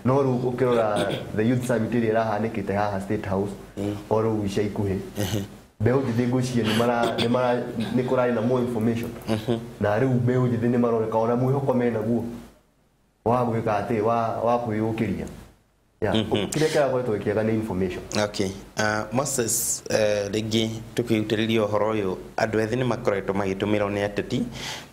No rĩu ũkĩrora the youth summit ĩrĩa ĩrahanĩkĩte haha State House o rĩu ica ikuhĩ, mbeũ njĩthĩ ngwĩciria nĩ kũrarĩ na more information, na rĩu mbeũ njĩthĩ nĩ maroneka ona mwĩhoko menaguo wa gwĩka atĩ wa kwĩyũkĩria. Kĩrĩa kĩrakoretwo gĩkĩaga nĩ information. Okay. Moses, rĩngĩ tũkĩrutĩrĩria ũhoro ũyũ, andũ ethĩ nĩ makoretwo magĩtũmĩrwo nĩ ateti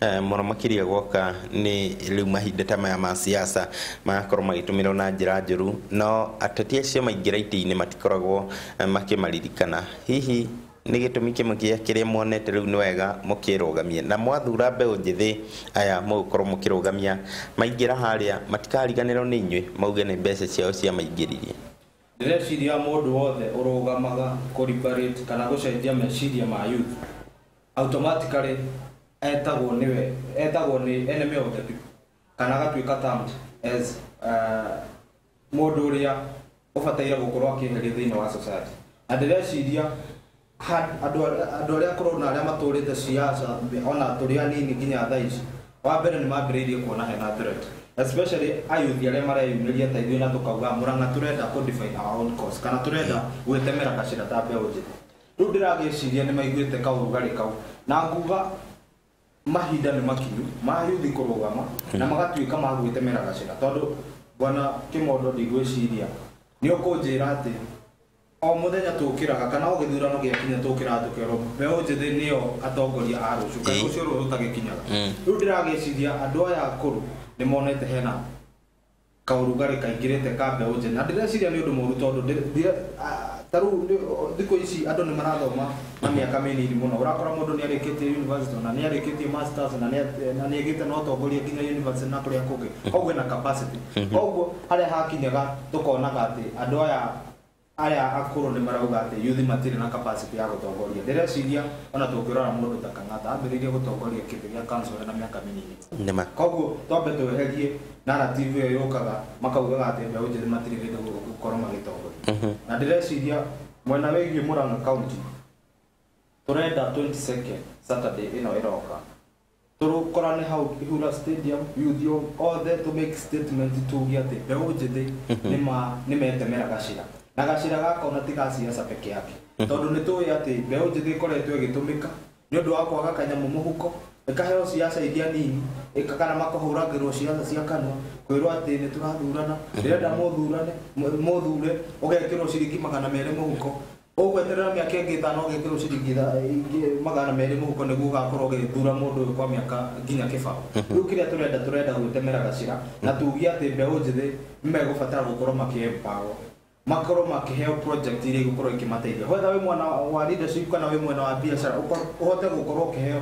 mũno makĩria gwoka nĩ rĩu mahinda ta maya ma siasa, magakorwo magĩtũmĩrwo na njĩra njũru, no ateti acio maingĩra itĩ-inĩ matikoragwo makĩmaririkana. Hihi nĩ gĩtũmi kĩmwe gĩa kĩrĩa muonete rĩu nĩ wega mũkĩrũgamie na mwathura mbeũ njĩthĩ aya mũgũkorwo mũkĩrũgamia maingĩra harĩa matikariganĩrwo nĩ inyuĩ mauge nĩ mbeca ciao ciamaingĩririe? Ndĩreciria mũndũ wothe ũrũgamaga kũ liberate kana gũcenjia meciria ma youth automatically etagwo nĩwe, etagwo nĩ enemy of the people, kana agatuĩka termed as mũndũ ũrĩa ũbataire gũkorwo akĩeherio thĩinĩ wa society. Na ndĩreciria andũ arĩa akũrũ na arĩa matũrĩte siasa ona tũrĩ anini nginya thaa ici, wa mbere nĩ mambĩrĩirie kuona hena threat, especially ayuthi arĩa mareyumĩria ta ithuĩ na tũkauga Murang'a tũrenda kũ define our own cause kana tũrenda gwĩtemera gacĩra ta mbeũ njĩthĩ. Rĩu ndĩragĩciria nĩ maiguĩte kaũrugarĩ kau, na nguga mahinda nĩ makinyu ma yuthi kũrũgama na magatuĩka ma gwĩtemera gacĩra, tondũ bwana Kĩmondo ndigwĩciria nĩ ũkũnjĩra atĩ o mũthenya tũkĩraga kana o gĩthurano gĩakinya tũkĩraga tũkerwo mbeũ njĩthĩ nĩo atongoria a rũciũ, kana rũciũ rũrũ rũtagĩkinyaga. Rĩu ndĩragĩciria andũ aya akũrũ nĩ monete hena kaũrugarĩ kaingĩrĩte ka mbeũ njĩthĩ, na ndĩreciria nĩ ũndũ mũũru tondũ ta rĩu thikũ ici andũ nĩ marathoma na mĩaka mĩnini mũno. Ũrakora mũndũ nĩ arĩkĩtie university na nĩ arĩkĩtie masters na nĩ agĩte na ũtongoria nginya university na kũrĩa kũngĩ, koguo ena capacity. Koguo harĩa hakinyaga tũkonaga atĩ andũ aya arĩa akũrũ nĩ marauga atĩ youth matirĩ na capacity ya gũtongoria. Ndĩreciria ona tũngĩrora mũndũ ta Kang'ata ambĩrĩirie gũtongoria kĩndũ gĩa council na mĩaka mĩnini. Koguo twambe tweherie narrative ĩyo yũkaga makaugaga atĩ mbeũ njĩthĩ matirĩ hĩndĩ gũkorwo magĩtongoria. Na ndĩreciria mwena wĩgiĩ Murang'a County tũrenda 22nd Saturday ĩno ĩroka tũkorane hau Ihura Stadium, youth othe to make statement tuge atĩ mbeũ njĩthĩ nĩ metemera gacĩra, na gacĩra gaka ona ti ga siasa peke yake, tondũ nĩ tũĩ atĩ mbeũ njĩthĩ ĩkoretwo ĩgĩtũmĩka nĩ ũndũ wa kwaga kanyamũ mũhuko, ĩkaheo siasa iria nini, kana makahũragĩrwo siasa cia kanua kwĩrwo atĩ nĩ tũrathurana, ndĩrenda mũthurane mũthure, ũgekĩrwo ciringi 200 mũhuko, ũgweterera mĩaka ĩngĩ 5 ũgekĩrwo ciringi 200 mũhuko nĩguo ũgakorwo ũgĩthura mũndũ ũyũ kwa mĩaka nginya kĩbaũ. Rĩu kĩrĩa tũrenda gwĩtemera gacĩra na tuge atĩ mbeũ njĩthĩ nĩmegũbatara gũkorwo makĩ-empower, makorwo makĩheo project iria igũkorwo ikĩmateithia, whether wĩ mwena wa leadership kana wĩ mwena wa biacara, ũhote gũkorwo ũkĩheo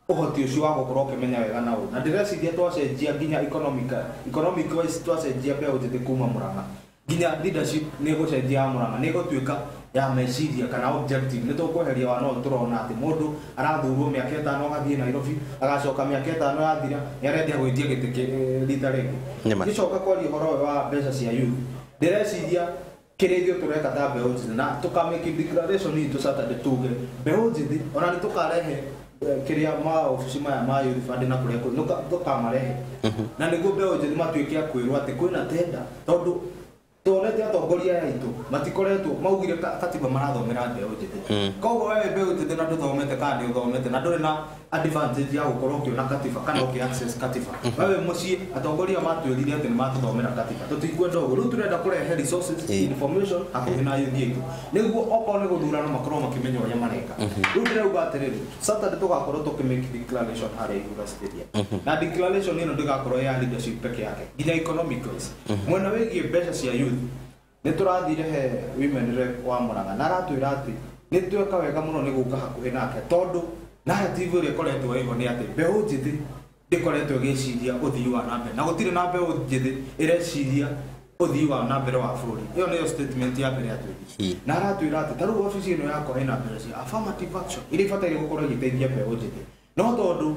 ũhoti ũcio wa gũkorwo ũkĩmenya wega na ũru. Na ndĩreciria twacenjia nginya economic wise twacenjia mbeũ njĩthĩ kuma Murang'a nginya leadership nĩ ĩgũcenjia ya Murang'a, nĩ ĩgũtuĩka ya meciria kana objective. Nĩ tũkweheria wa no tũrona atĩ mũndũ arathurwo mĩaka 5 agathiĩ Nairobi, agacoka mĩaka 5 yathira nĩ arendia gwĩtia gĩtĩ rita rĩngĩ. Ngĩcoka kwaria ũhoro ũyũ wa mbeca cia youth, ndĩreciria kĩrĩa ithuĩ tũreka ta mbeũ njĩthĩ na tũkamake declaration itũ Saturday tuge mbeũ njĩthĩ ona nĩ tũkarehe kĩrĩa maobici maya ma youth fund na kũrĩa tũkamarehe, na nĩguo mbeũ njĩthĩ matuĩke a kwĩrwo atĩ kwĩna tenda, tondũ tuonete atongoria aya aitũ matikoretwo maugire katiba marathomera mbeũ njĩthĩ. Koguo wewe mbeũ njĩthĩ na ndũthomete kana nĩ ũthomete na ndũrĩ na advantage ya gũkorwo ũkĩona katiba kana ũkĩ access katiba, wewe mũciĩ atongoria matwĩrire atĩ nĩ matũthomera katiba, tũtikwenda ũguo. Rĩu tũrenda kũrehe resources, information hakuhĩ na youth aitũ nĩguo okorwo nĩ gũthurana makorwo makĩmenya ũrĩa mareka. Rĩu ndĩrauga atĩrĩrĩ, Saturday tũgakorwo tũkĩmake declaration harĩa Ihura Stadium, na declaration ĩno ndĩgakorwo ya leadership peke yake, nginya economic wise. Mwena wĩgiĩ mbeca cia youth nĩ tũrathire he women rep wa Murang'a na aratwĩra atĩ nĩ tweka wega mũno nĩ gũka hakuhĩ nake, tondũ narrative ĩrĩa ĩkoretwo ĩho nĩ atĩ mbeũ njĩthĩ ndĩkoretwo ĩgĩciria ũthii wa na mbere, na gũtirĩ na mbeũ njĩthĩ ĩreciria ũthii wa na mbere wa bũrũri. Ĩyo nĩyo statement ya mbere atwĩrire, na aratwĩra atĩ ta rĩu obici ĩno yakwa ĩna mbeca cia affirmative action iria ibataire gũkorwo ĩgĩteithia mbeũ njĩthĩ, no tondũ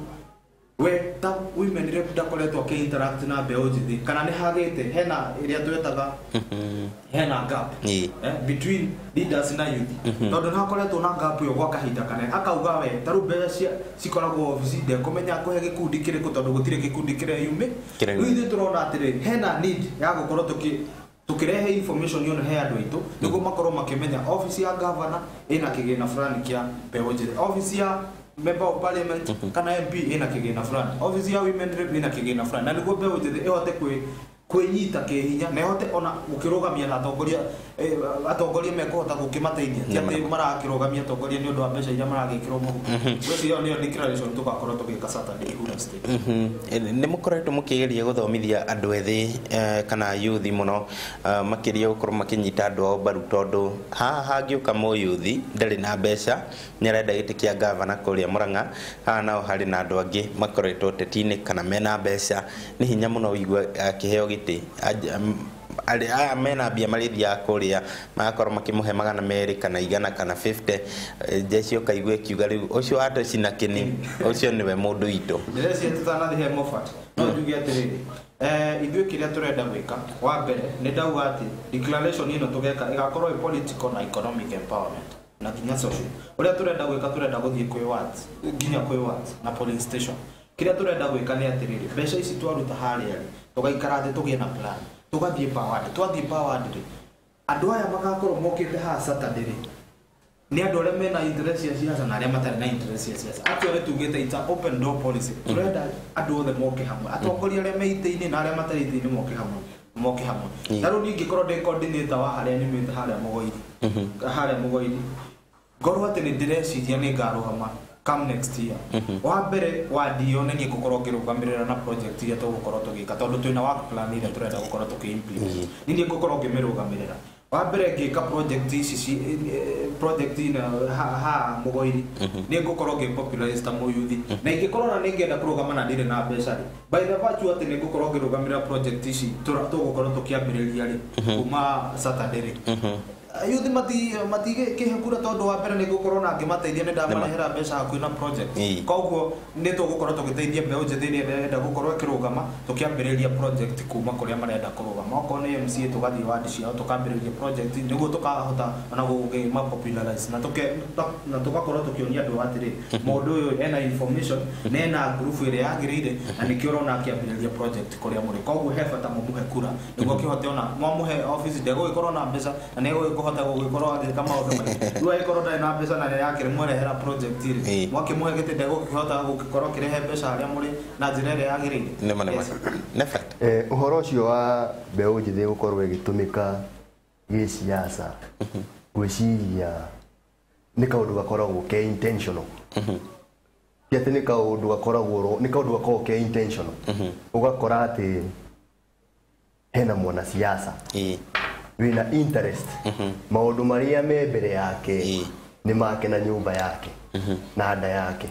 We ta women rep ndakoretwo akĩ interact na mbeũ njĩthĩ kana nĩ hagĩte hena ĩrĩa twetaga hena gap between leaders na youth, tondũ nĩ hakoretwo na gap ĩyo gwa kahinda kanene. Akauga we ta rĩu mbeca cikoragwo obici, ndekũmenya kũhe gĩkundi kĩrĩkũ tondũ gũtirĩ gĩkundi kĩreyumĩ. Rĩu ithuĩ tũrona atĩrĩ, hena need ya gũkorwo tukirehe information yono he andũ aitũ nĩguo makorwo makĩmenya office ya governor ĩna kĩgĩna fulani kĩa mbeũ njĩthĩ, office ya member of parliament kana MP ĩna kĩgĩna fulani, office ya women rep ĩna kĩgĩna fulani, na nĩguo mbeũ njĩthĩ ĩhote kwĩnyita kĩhinya na ĩhote ona gũkĩrũgamia na atongoria, atongoria mekũhota gũkĩmateithia, ti atĩ marakĩrũgamia atongoria nĩ ũndũ wa mbeca iria maragĩkĩrwo mũhuko. Ngwĩciria ĩyo nĩyo declaration tũgakorwo tũgĩka Saturday Ihura State. Nĩ mũkoretwo mũkĩgeria gũthomithia andũ ethĩ kana yuthi mũno, makĩria gũkorwo makĩnyita andũ ao mbaru, tondũ haha hangĩũka mũyuthi ndarĩ na mbeca, nĩ arenda gĩtĩ kĩa gavana kũrĩa Murang'a, haha nao harĩ na andũ angĩ makoretwo ũteti-inĩ kana mena mbeca, nĩ hinya mũno ũigue akĩheo gĩtĩ. Aya mena mbia marĩthiaga kũrĩa magakorwo makĩmũhe 200 kana 100 kana 50, jeshi ũkaigua ĩkiuga rĩu ũcio atecina kĩni ũcio nĩwe mũndũ witũ. Ndĩreciria tũtanathiĩ he Moffat, no njuge atĩrĩrĩ, ithuĩ kĩrĩa tũrenda gwĩka wa mbere nĩ ndauga atĩ declaration ĩno tũgeka ĩgakorwo ĩ political na economic empowerment na nginya social. Ũrĩa tũrenda gwĩka, tũrenda gũthiĩ kwĩ wards, nginya kwĩ wards na polling station. Kĩrĩa tũrenda gwĩka nĩ atĩrĩrĩ, mbeca ici twaruta harĩa rĩ, tũgaikara thĩ tũgĩe na plan, tũgathiĩ per ward. Twathiĩ per ward rĩ, andũ aya magakorwo mokĩte haha Saturday rĩ, nĩ andũ arĩa mena interest ya siasa na arĩa matarĩ na interest ya siasa. Actually tugĩte it's an open door policy. Tũrenda andũ othe moke hamwe, atongoria arĩa me itĩ-inĩ na arĩa matarĩ itĩ-inĩ moke hamwe, moke hamwe. Ta rĩu niĩ ingĩkorwo ndĩ coordinator wa harĩa nyumĩte harĩa Mũgoiri, harĩa Mũgoiri, ngorwo atĩ nĩ ndĩreciria nĩ ngarũgama come next year, wa mbere wadi ĩyo nĩ niĩ ngũkorwo ngĩrũgamĩrĩra na project iria tũgũkorwo tũgĩka, tondũ twĩna work plan ĩrĩa tũrenda gũkorwo tũkĩ-implement, nĩ niĩ ngũkorwo ngĩmĩrũgamĩrĩra. Wa mbere ngĩka project ici, project ina ha Mũgoiri, nĩ ngũkorwo ngĩ-popularize ta mũyuthi, na ingĩkorwo na nĩ ngĩenda kũrũgama na ndirĩ na mbeca rĩ, by the virtue atĩ nĩ ngũkorwo ngĩrũgamĩrĩra project ici tũgũkorwo tũkĩambĩrĩria rĩ kuma Saturday rĩ, yuthi matigĩkĩhe kura, tondũ wa mbere nĩ ngũkorwo na ngĩmateithia, nĩ ndamarehera mbeca hakuhĩ na project. Koguo nĩ tũgũkorwo tũgĩteithia mbeũ njĩthĩ ĩrĩa ĩrenda gũkorwo ĩkĩrũgama, tũkĩambĩrĩria project kuma kũrĩa marenda kũrũgama. Okorwo nĩ MCA tũgathiĩ wadi ciao tũkambĩrĩria project nĩguo tũkahota ona gũkĩma popularize na tũgakorwo tũkĩonia andũ atĩrĩ, mũndũ ũyũ ena information na ena group ĩrĩa yagĩrĩire, na nĩkĩo ũrona akĩambĩrĩria project kũrĩa mũrĩ. Koguo he bata mũmũhe kura nĩguo kĩhote ona mwamũhe office ndegũgĩkorwo na mbeca na nĩegũgĩkũhota gũgĩkorwo agĩka maũndũ maingĩ. Rĩu angĩkorwo ndarĩ na mbeca na nĩrakĩmũrehera project rĩ, mwakĩmũhe gĩtĩ ndegũkĩhota gũgĩkorwo akĩrehe mbeca harĩa mũrĩ na njĩra ĩrĩa yagĩrĩire. Nĩma nĩma. Nefat. Ũhoro ũcio wa mbeũ njĩthĩ gũkorwo ĩgĩtũmĩka gĩciaca, ngwĩciria nĩ kaũndũ gakoragwo ke intentional. Ti atĩ nĩ kaũndũ gakoragwo, nĩ kaũndũ gakoragwo ke intentional. Ũgakora atĩ hena mwanasiasa wĩna interest maũndũ marĩa me mbere yake nĩ make na nyũmba yake na nda yake,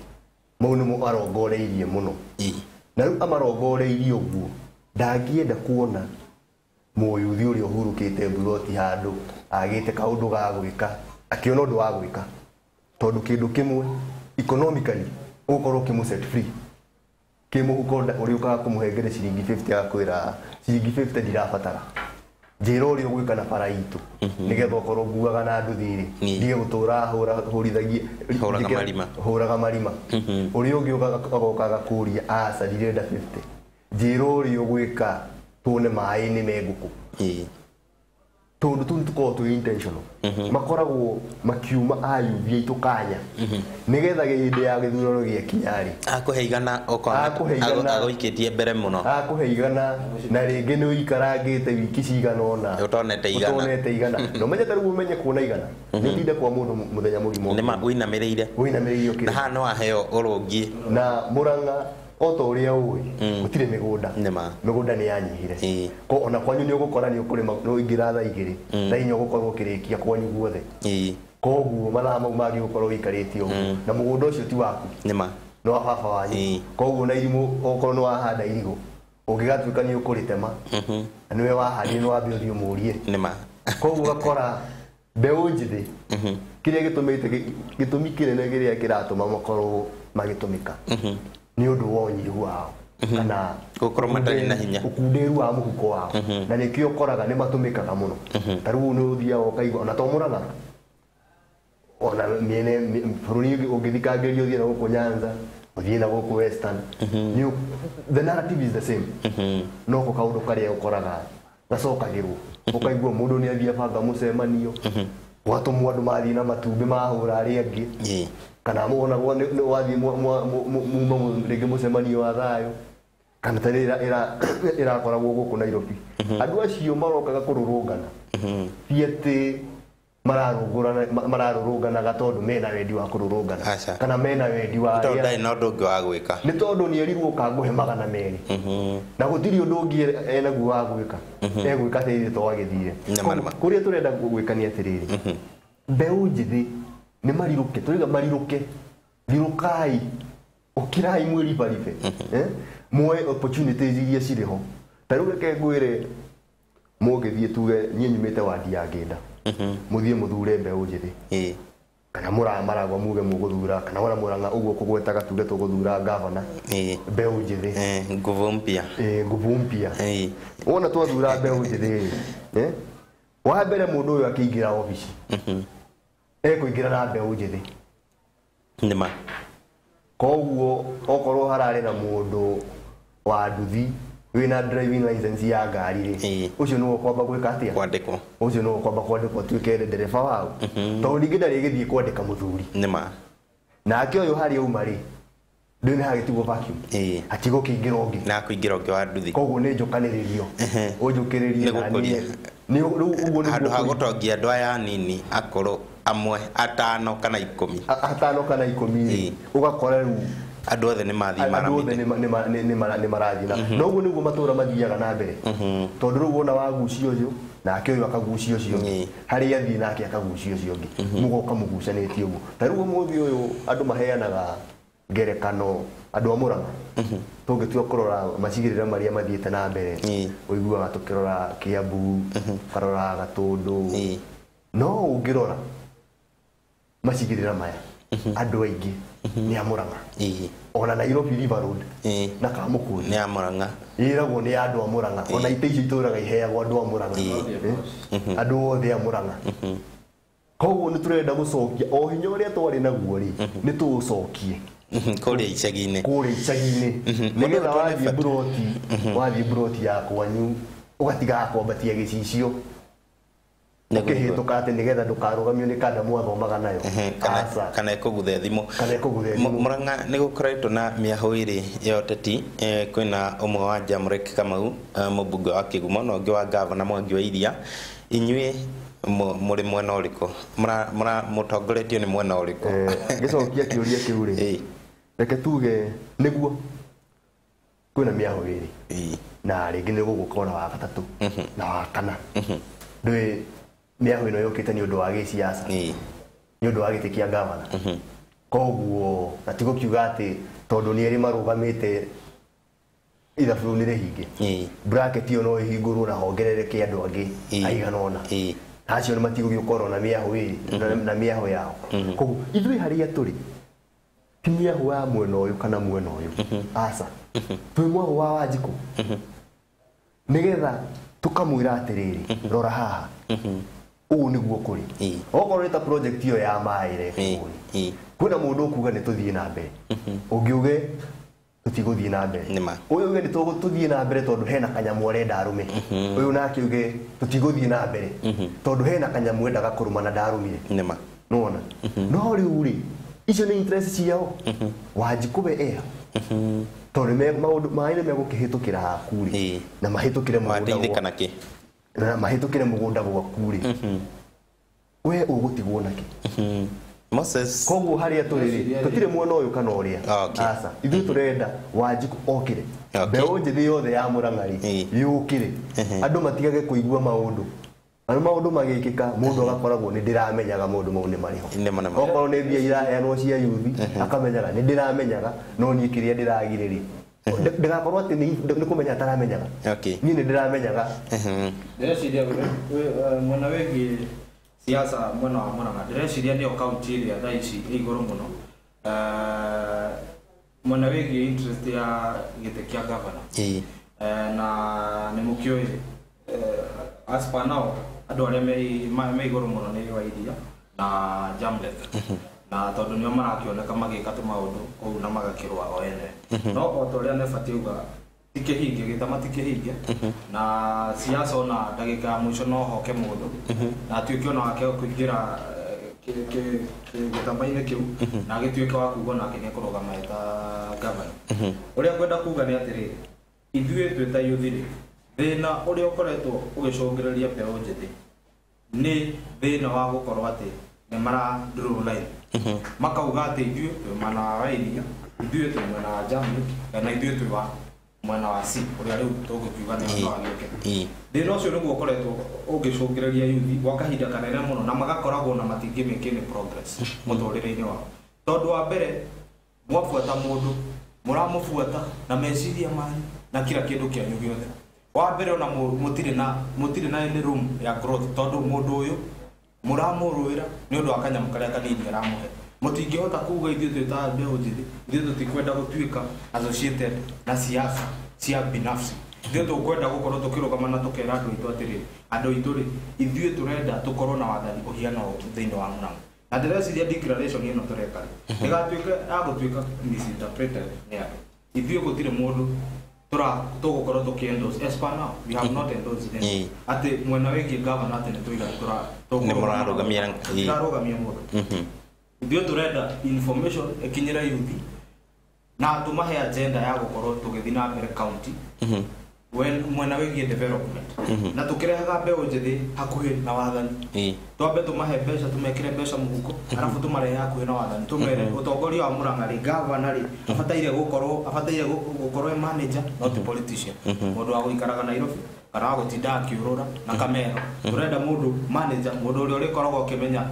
mau nĩmo arongoreirie mũno. Na rĩu amarongoreirie ũguo, ndangĩenda kuona mũyuthi ũrĩa ũhurũkĩte mburoti handũ agĩte kaũndũ ga gwĩka, akĩona ũndũ wa gwĩka, tondũ kĩndũ kĩmwe economically ũgũkorwo ũkĩmũ set free kĩmũhuko, ũrĩũkaga kũmũhengere ciringi 50 agakwĩra ciringi 50 ndirabatara, njĩra ũrĩa ũgwĩka na bara itũ nĩgetha ũkorwo nguaga na nduthi rĩ, ndige gũtũra hũrithagia hũraga marima, hũraga marima. Ũrĩa ũngĩ agoka agakũria aca ndirenda 50, njĩra ũrĩa ũgwĩka tuone maĩ nĩ me ngũkũ. Tondũ tũu tũkoragwo twĩ intentional, makoragwo makiuma ayuthi aitũ kanya nĩgetha hĩndĩ ya gĩthurano gĩakinya rĩ, akũhe igana, ũkona agũikĩtie mbere mũno, akũhe igana, na rĩngĩ nĩ ũikarangĩte wiki cigana ũna ũtonete igana, ũtonete igana. Na ũmenye ta rĩu ũmenye kuona igana nĩ ũtinde kwa mũndũ mũthenya mũgima, nĩma ũinamĩrĩire, ũinamĩrĩire ũkĩrĩ na haha no aheo ũrũngiĩ. Na Murang'a o ta ũrĩa ũĩ gũtirĩ mĩgũnda, mĩgũnda nĩ yanyihire, ko ona kwanyu nĩ ũgũkora nĩ ũkũrĩma nĩ ũingĩra thaa 2 thaa 4 ũgũkorwo ũkĩrĩkia kwanyu guothe. Koguo mathaa mau mangĩ ũgũkorwo ũikarĩte ũguo, na mũgũnda ũcio ti waku, nĩma nĩ wa baba wanyu. Koguo na irimũ okorwo nĩ wahanda irigũ ũngĩgatuĩka nĩ ũkũrĩtema na nĩwe wahandire nĩ wambe ũthiĩ ũmũrie. Nĩma. Koguo ũgakora mbeũ njĩthĩ kĩrĩa gĩtũmĩte, gĩtũmi kĩnene kĩrĩa kĩratũma makorwo magĩtũmĩka Nĩ ũndũ wa ũnyihu wao kana Gũkorwo matarĩ na hinya. Ũkunderu wa mũhuko wao. Na nĩkĩo ũkoraga nĩ matũmĩkaga mũno. Ta rĩu nĩ ũthiaga ũkaigua ona to Mũrang'a, ona mĩene bũrũri ũngĩthikangĩrio ũthiĩ na gũkũ Nyanza, ũthiĩ na gũkũ Western, the narrative is the same. No ko kaũndũ karĩa ũkoraga gacokagĩrwo, ũkaigua mũndũ nĩ athiĩ abanga mũcemanio, gwatũmwo andũ mathiĩ na matumbĩ mahũra arĩa angĩ, kana ona wathiĩ muma rĩngĩ mũcemanio wa thayũ, kana ta rĩrĩa ĩrakoragwo gũkũ Nairobi, andũ acio marokaga kũrũrũngana ti atĩ mararũrũnganaga tondũ mena wendi wa kũrũrũngana kana mena wendi wa tondũ ndarĩ na ũndũ ũngĩ wa gwĩka, nĩ tondũ nĩ erirwo ũka ngũhe 200 na gũtirĩ ũndũ ũngĩ enaguo wa gwĩka, egwĩka atĩrĩrĩ to agĩthire. Kũrĩa tũrenda gwĩka nĩ atĩrĩrĩ, mbeũ njĩthĩ nĩ marirũke, tũrauga marirũke, rirũkai, ũkirai mwĩribaribe, muoe opportunities iria cirĩ ho. Ta rĩu reke ngwĩre, mũngĩthiĩ tuge niĩ nyumĩte wandi ya Ngĩnda, mũthiĩ mũthure mbeũ njĩthĩ, kana mũramaragwa muge mũgũthura, kana ona Mũrang'a ũguo kũgwetaga tuge tũgũthura gavana, mbeũ njĩthĩ, nguvu mpya, nguvu mpya. Wona twathura mbeũ njĩthĩ rĩ, wa mbere mũndũ ũyũ akĩingĩra obici ekũingĩra na mbeũ njĩthĩ. Nĩma. Koguo okorwo hararĩ na mũndũ wa nduthi wĩna driving license ya ngari rĩ, ũcio nĩwe ũkwamba gwĩka atĩa? Kwandĩkwo. Ũcio nĩwe ũkwamba kwandĩkwo atuĩke ndereba wao. Tondũ ningĩ ndarĩ gĩthiĩ kwandĩka mũthuri. Nĩma. Nake ũyũ harĩa auma rĩ, ndũĩ nĩ hagĩtigwo vacuum. Hatigũkĩingĩra ũngĩ. Na kũingĩra ũngĩ wa nduthi. Koguo nĩ njũkanĩrĩrio. Ũnjũkĩrĩrie na niĩ. Nĩ rĩu ũguo nĩguo handũ ha gũtongia andũ aya anini akũrũ amwe atano kana 10. Atano kana 10 ũgakora rĩu andũ othe nĩ mathiĩ maramĩte. Andũ othe nĩ marathiĩ na. No ũguo nĩguo matũra mathiaga na mbere. Tondũ rĩu wona wagucia ũyũ, nake ũyũ akagucia ũcio ũngĩ. Harĩa athiĩ nake akagucia ũcio ũngĩ. Mũgoka mũgucanĩtie ũguo. Ta rĩu ũmũthĩ ũyũ andũ maheanaga ngerekano andũ a Mũrang'a. Tũngĩtua kũrora macigĩrĩra marĩa mathiĩte na mbere, ũiguaga tũkĩrora Kiambu, ũkarora Gatũndũ. No ũngĩrora macigĩrĩra maya, andũ aingĩ nĩ a Mũrang'a. Ona Nairobi River Road na Kamũkũri nĩ a Mũrang'a. Ĩragwo nĩ andũ a Mũrang'a. Ona itĩ icio itũraga iheagwo andũ a Mũrang'a. Andũ othe a Mũrang'a. Koguo nĩ tũrenda gũcokia o hinya ũrĩa twarĩ naguo rĩ, nĩ tũũcokie kũrĩa icagi-inĩ. Kũrĩa icagi-inĩ. Nĩgetha wathiĩ mburoti ya kwanyu ũgatigaga kwambatia gĩcicio ũkĩhĩtũka atĩ nĩgetha ndũkarũgamio nĩ kanda mwathomaga nayo. Kana ĩkũguthe thimũ. Kana ĩkũguthe thimũ. Mũrang'a nĩ gũkoretwo na mĩahũ ĩrĩ ya ũteti, kwĩna ũmwe wa Jamrek Kamau, mũmbunge wa Kĩgumo, na ũngĩ wa gavana Mwangi wa Iria. Inyuĩ mũrĩ mwena ũrĩkũ? Mũtongoretio nĩ mwena ũrĩkũ? Ngĩcokia kĩũria kĩu rĩ, reke tuge nĩguo kwĩna mĩahũ ĩrĩ, na rĩngĩ nĩ gũgũka ona wa gatatũ na wa kana. Ndũĩ mĩahũ ĩno yũkĩte nĩ ũndũ wa gĩciaca, nĩ ũndũ wa gĩtĩ kĩa gavana. Koguo na ti gũkiuga atĩ tondũ nĩ erĩ marũgamĩte ithabu rĩu nĩ rĩhinge. Bracket ĩyo no ĩhingũrwo na hongerereke andũ angĩ aigana ũna. Acio nĩ matigũgĩkorwo na mĩahũ ĩrĩ na mĩahũ yao. Koguo ithuĩ harĩa tũrĩ ti mĩahũ ya mwena ũyũ kana mwena ũyũ, aca, twĩ mwahũ wa Wanjikũ, nĩgetha tũkamwĩra atĩrĩrĩ, rora haha, ũũ nĩguo kũrĩ. Okorwo nĩ ta project ĩyo ya maĩ ĩrekwo rĩ, kwĩna mũndũ ũkuga nĩ tũthiĩ na mbere, ũngĩ uge tũtigũthiĩ na mbere, ũyũ uge nĩ tũgũthiĩ na mbere tondũ hena kanyamũ arenda arũme, ũyũ nake uge tũtigũthiĩ na mbere tondũ hena kanyamũ endaga kũrũma na ndarũmire. Nĩwona? No rĩu rĩ, icio nĩ interest ciao. Wanjikũ we eha, tondũ maũndũ maĩ nĩ megũkĩhĩtũkĩra haku rĩ, na mahĩtũkĩre mũgũnda gwaku, na mahĩtũkĩre mũgũnda gwaku rĩ, we ũgũtigwo nakĩ? Moses. Koguo harĩa tũrĩ rĩ, tũtirĩ mwena ũyũ kana ũrĩa. Aca, ithuĩ tũrenda Wanjikũ okĩre. Mbeũ njĩthĩ yothe ya Mũrang'a rĩ, yũkĩre. Andũ matigage kũigua maũndũ. Andũ maũndũ magĩkĩka, mũndũ agakoragwo nĩ ndĩramenyaga maũndũ mau nĩ marĩ ho. Okorwo nĩ mbia iraheanwo cia yuthi, akamenyaga nĩ ndĩramenyaga, no niĩ kĩrĩa ndĩragire rĩ, ndĩgakorwo atĩ nĩ kũmenya ataramenyaga. Niĩ nĩ ndĩramenyaga. Ndĩreciria mwena wĩgiĩ siasa mwena wa Mũrang'a, ndĩreciria nĩyo kaunti ĩrĩa thaa ici ĩ igũrũ mũno. Mwena wĩgiĩ interest ya gĩtĩ kĩa governor. Na nĩ mũkĩũĩ, as per now andũ arĩa me igũrũ mũno nĩ Wairia na Jamlek, na tondũ nĩo marakĩoneka magĩka tũmaũndũ kũu na magakĩrũa o ene. No o ta ũrĩa Nebati auga, ti kĩhinge gĩtama, ti kĩhinge, na siasa ona ndagĩka ya mũico no hoke mũndũ na atuĩke ona wake kũingĩra gĩtama-inĩ kĩu na agĩtuĩke wa kuga onake nĩ ekũrũgama eta gavana. Ũrĩa ngwenda kuga nĩ atĩrĩrĩ, ithuĩ twĩ ta youth rĩ, thĩna ũrĩa ũkoretwo ũgĩcũngĩrĩria mbeũ njĩthĩ nĩ thĩna wa gũkorwo atĩ nĩ mara draw line, makauga atĩ ithuĩ twĩ mwena wa Wairia, ithuĩ twĩ mwena wa Jamaica, kana ithuĩ twĩ wa mwena wa C ũrĩa rĩu tũgũkiuga nĩ mwena wa gĩũke. Thĩna ũcio nĩguo ũkoretwo ũgĩcũngĩrĩria youth gwa kahinda kanene mũno, na magakoragwo na matingĩ make any progress mũtũrĩre-inĩ wao, tondũ wa mbere mwabuata mũndũ, mũramũbuata na meciria manyu na kila kĩndũ kĩanyu gĩothe. Wa mbere ona mũtirĩ na any room ya growth, tondũ mũndũ ũyũ mũramũrũĩra nĩ ũndũ wa kanyamũ karĩa kanini aramũhe. Mũtingĩhota kuga ithuĩ twĩ ta mbeũ njĩthĩ, ithuĩ tũtikwenda gũtuĩka associated na siasa cia binafsi. Ithuĩ tũkwenda gũkorwo tũkĩrũgama na tũkera andũ aitũ atĩrĩrĩ, andũ aitũ rĩ, ithuĩ tũrenda tũkorwo na wathani ũhiana ũũ thĩinĩ wa Mũrang'a. Na ndĩreciria declaration ĩno tũreka rĩ, ĩgatuĩka ya gũtuĩka misinterpreted nĩ andũ. Ithuĩ gũtirĩ mũndũ tũra tũgũkorwo tũkĩ endorse. As per now we have not endorsed them atĩ mwena wĩgiĩ governor atĩ nĩ tũiga tũra Nĩ mũrarũgamia, ĩĩ. Tũrarũgamia mũndũ. Ithuĩ tũrenda information ĩkinyĩre youth na tũmahe agenda ya gũkorwo tũgĩthiĩ na mbere county mwena wĩgiĩ development, na tũkĩrehaga mbeũ njĩthĩ hakuhĩ na wathani. Twambe tũmahe mbeca, tũmekĩre mbeca mũhuko, arabu tũmarehe hakuhĩ na wathani, tũmere ũtongoria wa Murang'a rĩ, gavana rĩ, abataire gũkorwo e manager, not politician, mũndũ wa gũikaraga Nairobi kana wa gũtinda akĩũrũra na kamero. Tũrenda mũndũ manager, mũndũ ũrĩa ũrĩkoragwo ũkĩmenya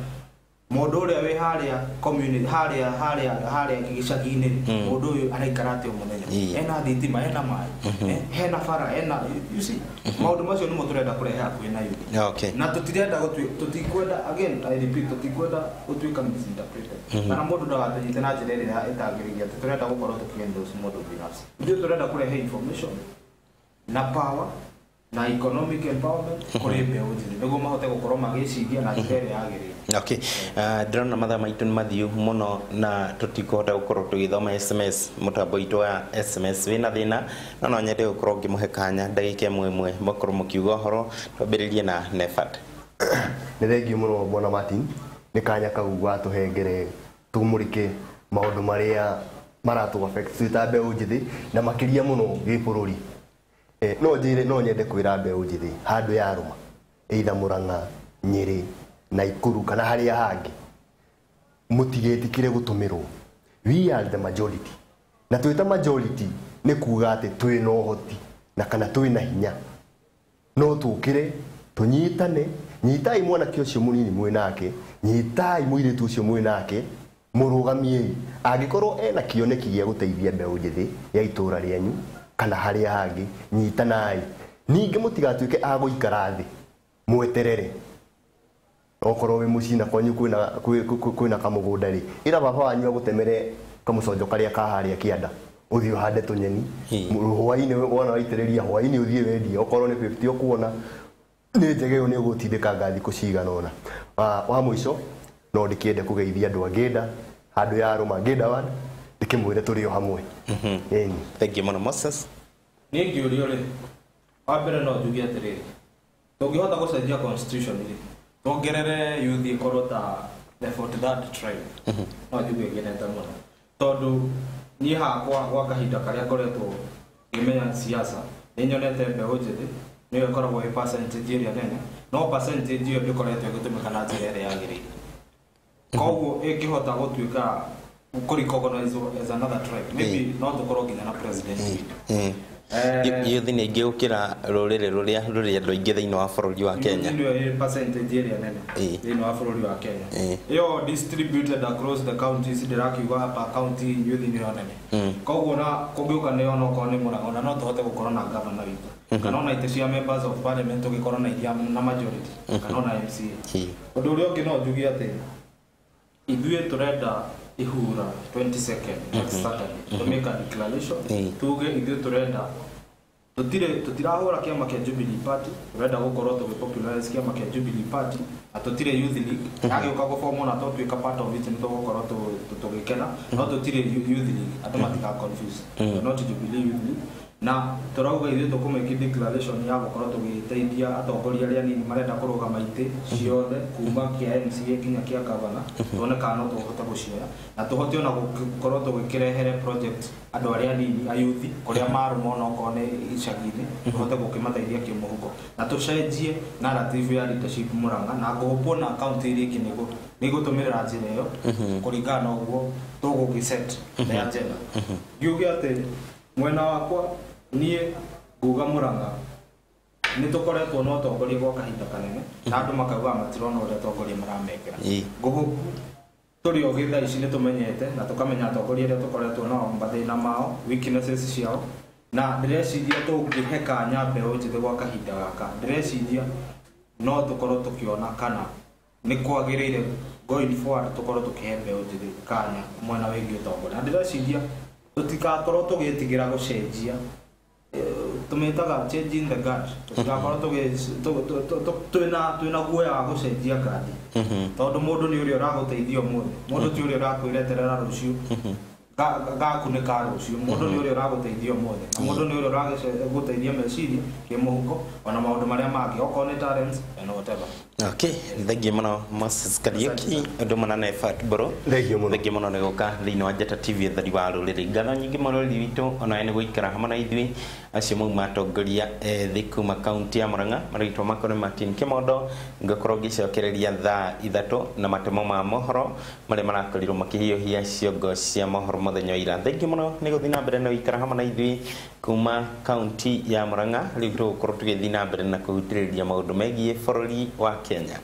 mũndũ ũrĩa wĩ harĩa community, harĩa gĩcagi-inĩ rĩ, mũndũ ũyũ araikara atĩa o mũthenya, ena thitima, ena maĩ, hena bara, ena, you see, maũndũ macio nĩmo tũrenda kũrehe hakuhĩ na youth. Na tũtirenda tũtikwenda, again I repeat, tũtikwenda gũtuĩka misinterpreted kana mũndũ ndagatũnyite na njĩra ĩrĩa ĩtagĩrĩire atĩ tũrenda gũkorwo tũkĩ-endorse mũndũ binafsi. Ithuĩ tũrenda kũrehe information na power na economic empowerment kũrĩ mbeũ njĩthĩ nĩguo mahote gũkorwo magĩciria na njĩra ĩrĩa yagĩrĩire. Okay. Ndĩrona mathaa maitũ nĩ mathiu mũno na tũtikũhota gũkorwo tũgĩthoma SMS. Mũtambo witũ wa SMS wĩna thĩna, no no nyende gũkorwo ngĩmũhe kanya ndagĩka ĩmwe ĩmwe mũkorwo mũkiuga ũhoro. Twambĩrĩrie na Nefat. Nĩ thengiũ mũno, bwana Martin, nĩ kanya kau watũhengere tũmũrĩke maũndũ marĩa maratũ affect twĩ ta mbeũ njĩthĩ na makĩria mũno gĩbũrũri. No njĩre, no nyende kwĩra mbeũ njĩthĩ handũ yarũma, either Murang'a, Nyĩrĩ, Naikuru kana harĩa hangĩ, mũtigetĩkĩre gũtũmĩrwo. We are the majority, na twĩ ta majority nĩ kuga atĩ twĩ na ũhoti na kana twĩ na hinya, no tũkĩre tũnyitane. Nyitai mwanake ũcio mũnini mwĩ nake, nyitai mũirĩtu ũcio mwĩ nake, mũrũgamiei angĩkorwo ena kĩoneki gĩa gũteithia mbeũ njĩthĩ ya itũra rĩanyu kana harĩa hangĩ. Nyitanai. Ningĩ mũtigatuĩke a gũikara thĩ mweterere. Okorwo wĩ mũciĩ na kwanyu kwĩna kamũgũnda rĩ, ĩra baba wanyu agũtemere kamũconjo karĩa ka harĩa kĩanda, ũthiĩ ũhande tũnyeni. Hwaĩ-inĩ wona waitĩrĩria, hwaĩ-inĩ ũthiĩ wendie, okorwo nĩ 50 ũkuona nĩ njega, ĩyo nĩ ũgũtindĩkanga thikũ cigana ũna. Wa mũico no ndĩkĩende kũgeithia andũ a Ngĩnda handũ ya rũma Ngĩnda ward, ndĩkĩmwĩre tũrĩ o hamwe. Ĩni. Thank you mũno, Moses. Niĩ ngĩũrio rĩ, wa mbere no njuge atĩrĩrĩ, tũngĩhota gũcenjia constitution rĩ, tuongerere youth ĩkorwo ta the 43rd tribe, no njuge ngenete mũno, tondũ niĩ hakwa gwa kahinda karĩa ngoretwo ngĩmenya siasa nĩ nyonete mbeũ njĩthĩ nĩyo ĩkoragwo ĩ percentage ĩrĩa nene, no percentage ĩyo ndĩkoretwo ĩgĩtũmĩka na njĩra ĩrĩa yagĩrĩire. Koguo ĩngĩhota gũtuĩka kũ recognize as another tribe, maybe no tũkorwo nginya na president witũ. Youth nĩ aingĩ gũkĩra rũrĩrĩ rũrĩa rũrĩ andũ aingĩ thĩinĩ wa bũrũri wa Kenya. Youth nĩyo ĩ percentage ĩrĩa nene thĩinĩ wa bũrũri wa Kenya. Ĩyo distributed across the counties, ndĩrakiuga hapa county youth nĩyo nene. Koguo na kũngĩũka nĩ onokorwo nĩ Mũrang'a, ona no tũhote gũkorwo na governor witũ kana ona itĩ cia members of parliament tũgĩkorwo na iria na majority kana ona MCA. Ũndũ ũrĩa ũngĩ no njuge atĩ ithuĩ tũrenda ihura 22nd next Saturday to make a declaration tuge ithuĩ tũrenda tutirahũra kĩama kĩa Jubilee Party, turenda gũkorwo tũgĩ popularize kĩama kĩa Jubilee Party na tũtirĩ Youth League yagĩũka gũbomwo na tũtuĩka part of it nĩ tũgũkorwo tũgĩkena no tũtirĩ Youth League andũ matika confuse not Jubilee Youth League na tũrauga ithuĩ tũkũmake declaration ya gũkorwo tũgĩteithia atongoria arĩa anini marenda kũrũgama itĩ ciothe kuma kĩa MCA nginya kĩa governor tuone kana no tũhote gũcioya na tũhote ona gũkorwo tũgĩkĩrehere project andũ arĩa anini ayuthi kũrĩa marũma ona okorwo nĩ icagi-inĩ tũhote gũkĩmateithia kĩmũhuko na tũcenjie narrative ya leadership Murang'a na ngũhũpwo na kaunti iria ingĩ nĩigũtũmĩrĩra njĩra ĩyo kũringana na ũguo tũgũgĩ set the agenda. Ngiuge atĩ mwena wakwa niĩ nguga Murang'a nĩ tũkoretwo na ũtongoria gwa kahinda kanene na andũ makauga matirona ũrĩa atongoria maramekĩra. Ngũhũku tũrĩ ogĩ thaa ici nĩ tũmenyete na tũkamenya atongoria arĩa tũkoretwo nao mathĩna mao weaknesses ciao na ndĩreciria tũngĩhe kanya mbeũ njĩthĩ gwa kahinda gaka ndĩreciria no tũkorwo tũkĩona kana nĩ kwagĩrĩire going forward tũkorwo tũkĩhe mbeũ njĩthĩ kanya mwena wĩgiĩ ũtongoria na ndĩreciria tũtigakorwo tũgĩtigĩra gũcenjia tumetaga changing the guard tũtigakorwo twĩna guoya wa gũcenjia guard tondũ mũndũ nĩ ũrĩa ũragũteithia ũmũthĩ mũndũ ti ũrĩa ũrakwĩreterera rũciũ gaku nĩ ka rũciũ mũndũ nĩ ũrĩa ũragũteithia ũmũthĩ na mũndũ nĩ ũrĩa ũragũteithia meciria kĩmũhuko ona maũndũ marĩa mangĩ okorwo nĩ talents and whatever. Okay, thengiũ mũno Moses Kariuki ũndũ mũna na Effort Bro. Thengiũ mũno. Thengiũ mũno nĩ gũka thĩinĩ wa Njata TV ethari wa rũrĩrĩ. Ngatho nyingĩ mũno rũrĩrĩ witũ onawe nĩ gũikara hamwe na ithuĩ acio mauma atongoria ethĩ kuma kaunti ya Murang'a marĩtwa makwa nĩ Martin Kimondo ngakorwo ngĩcokereria thaa 3 na matemo ma mohoro marĩa marakorirwo makĩhiũhia ciongo cia mohoro mũthenya wa ira. Thengiũ mũno nĩ gũthiĩ na mbere na gũikara hamwe na ithuĩ kuma kaunti ya Murang'a rĩu tũgũkorwo tũgĩthiĩ na mbere na kũhutĩrĩria maũndũ megiĩ bũrũri wa Kenya.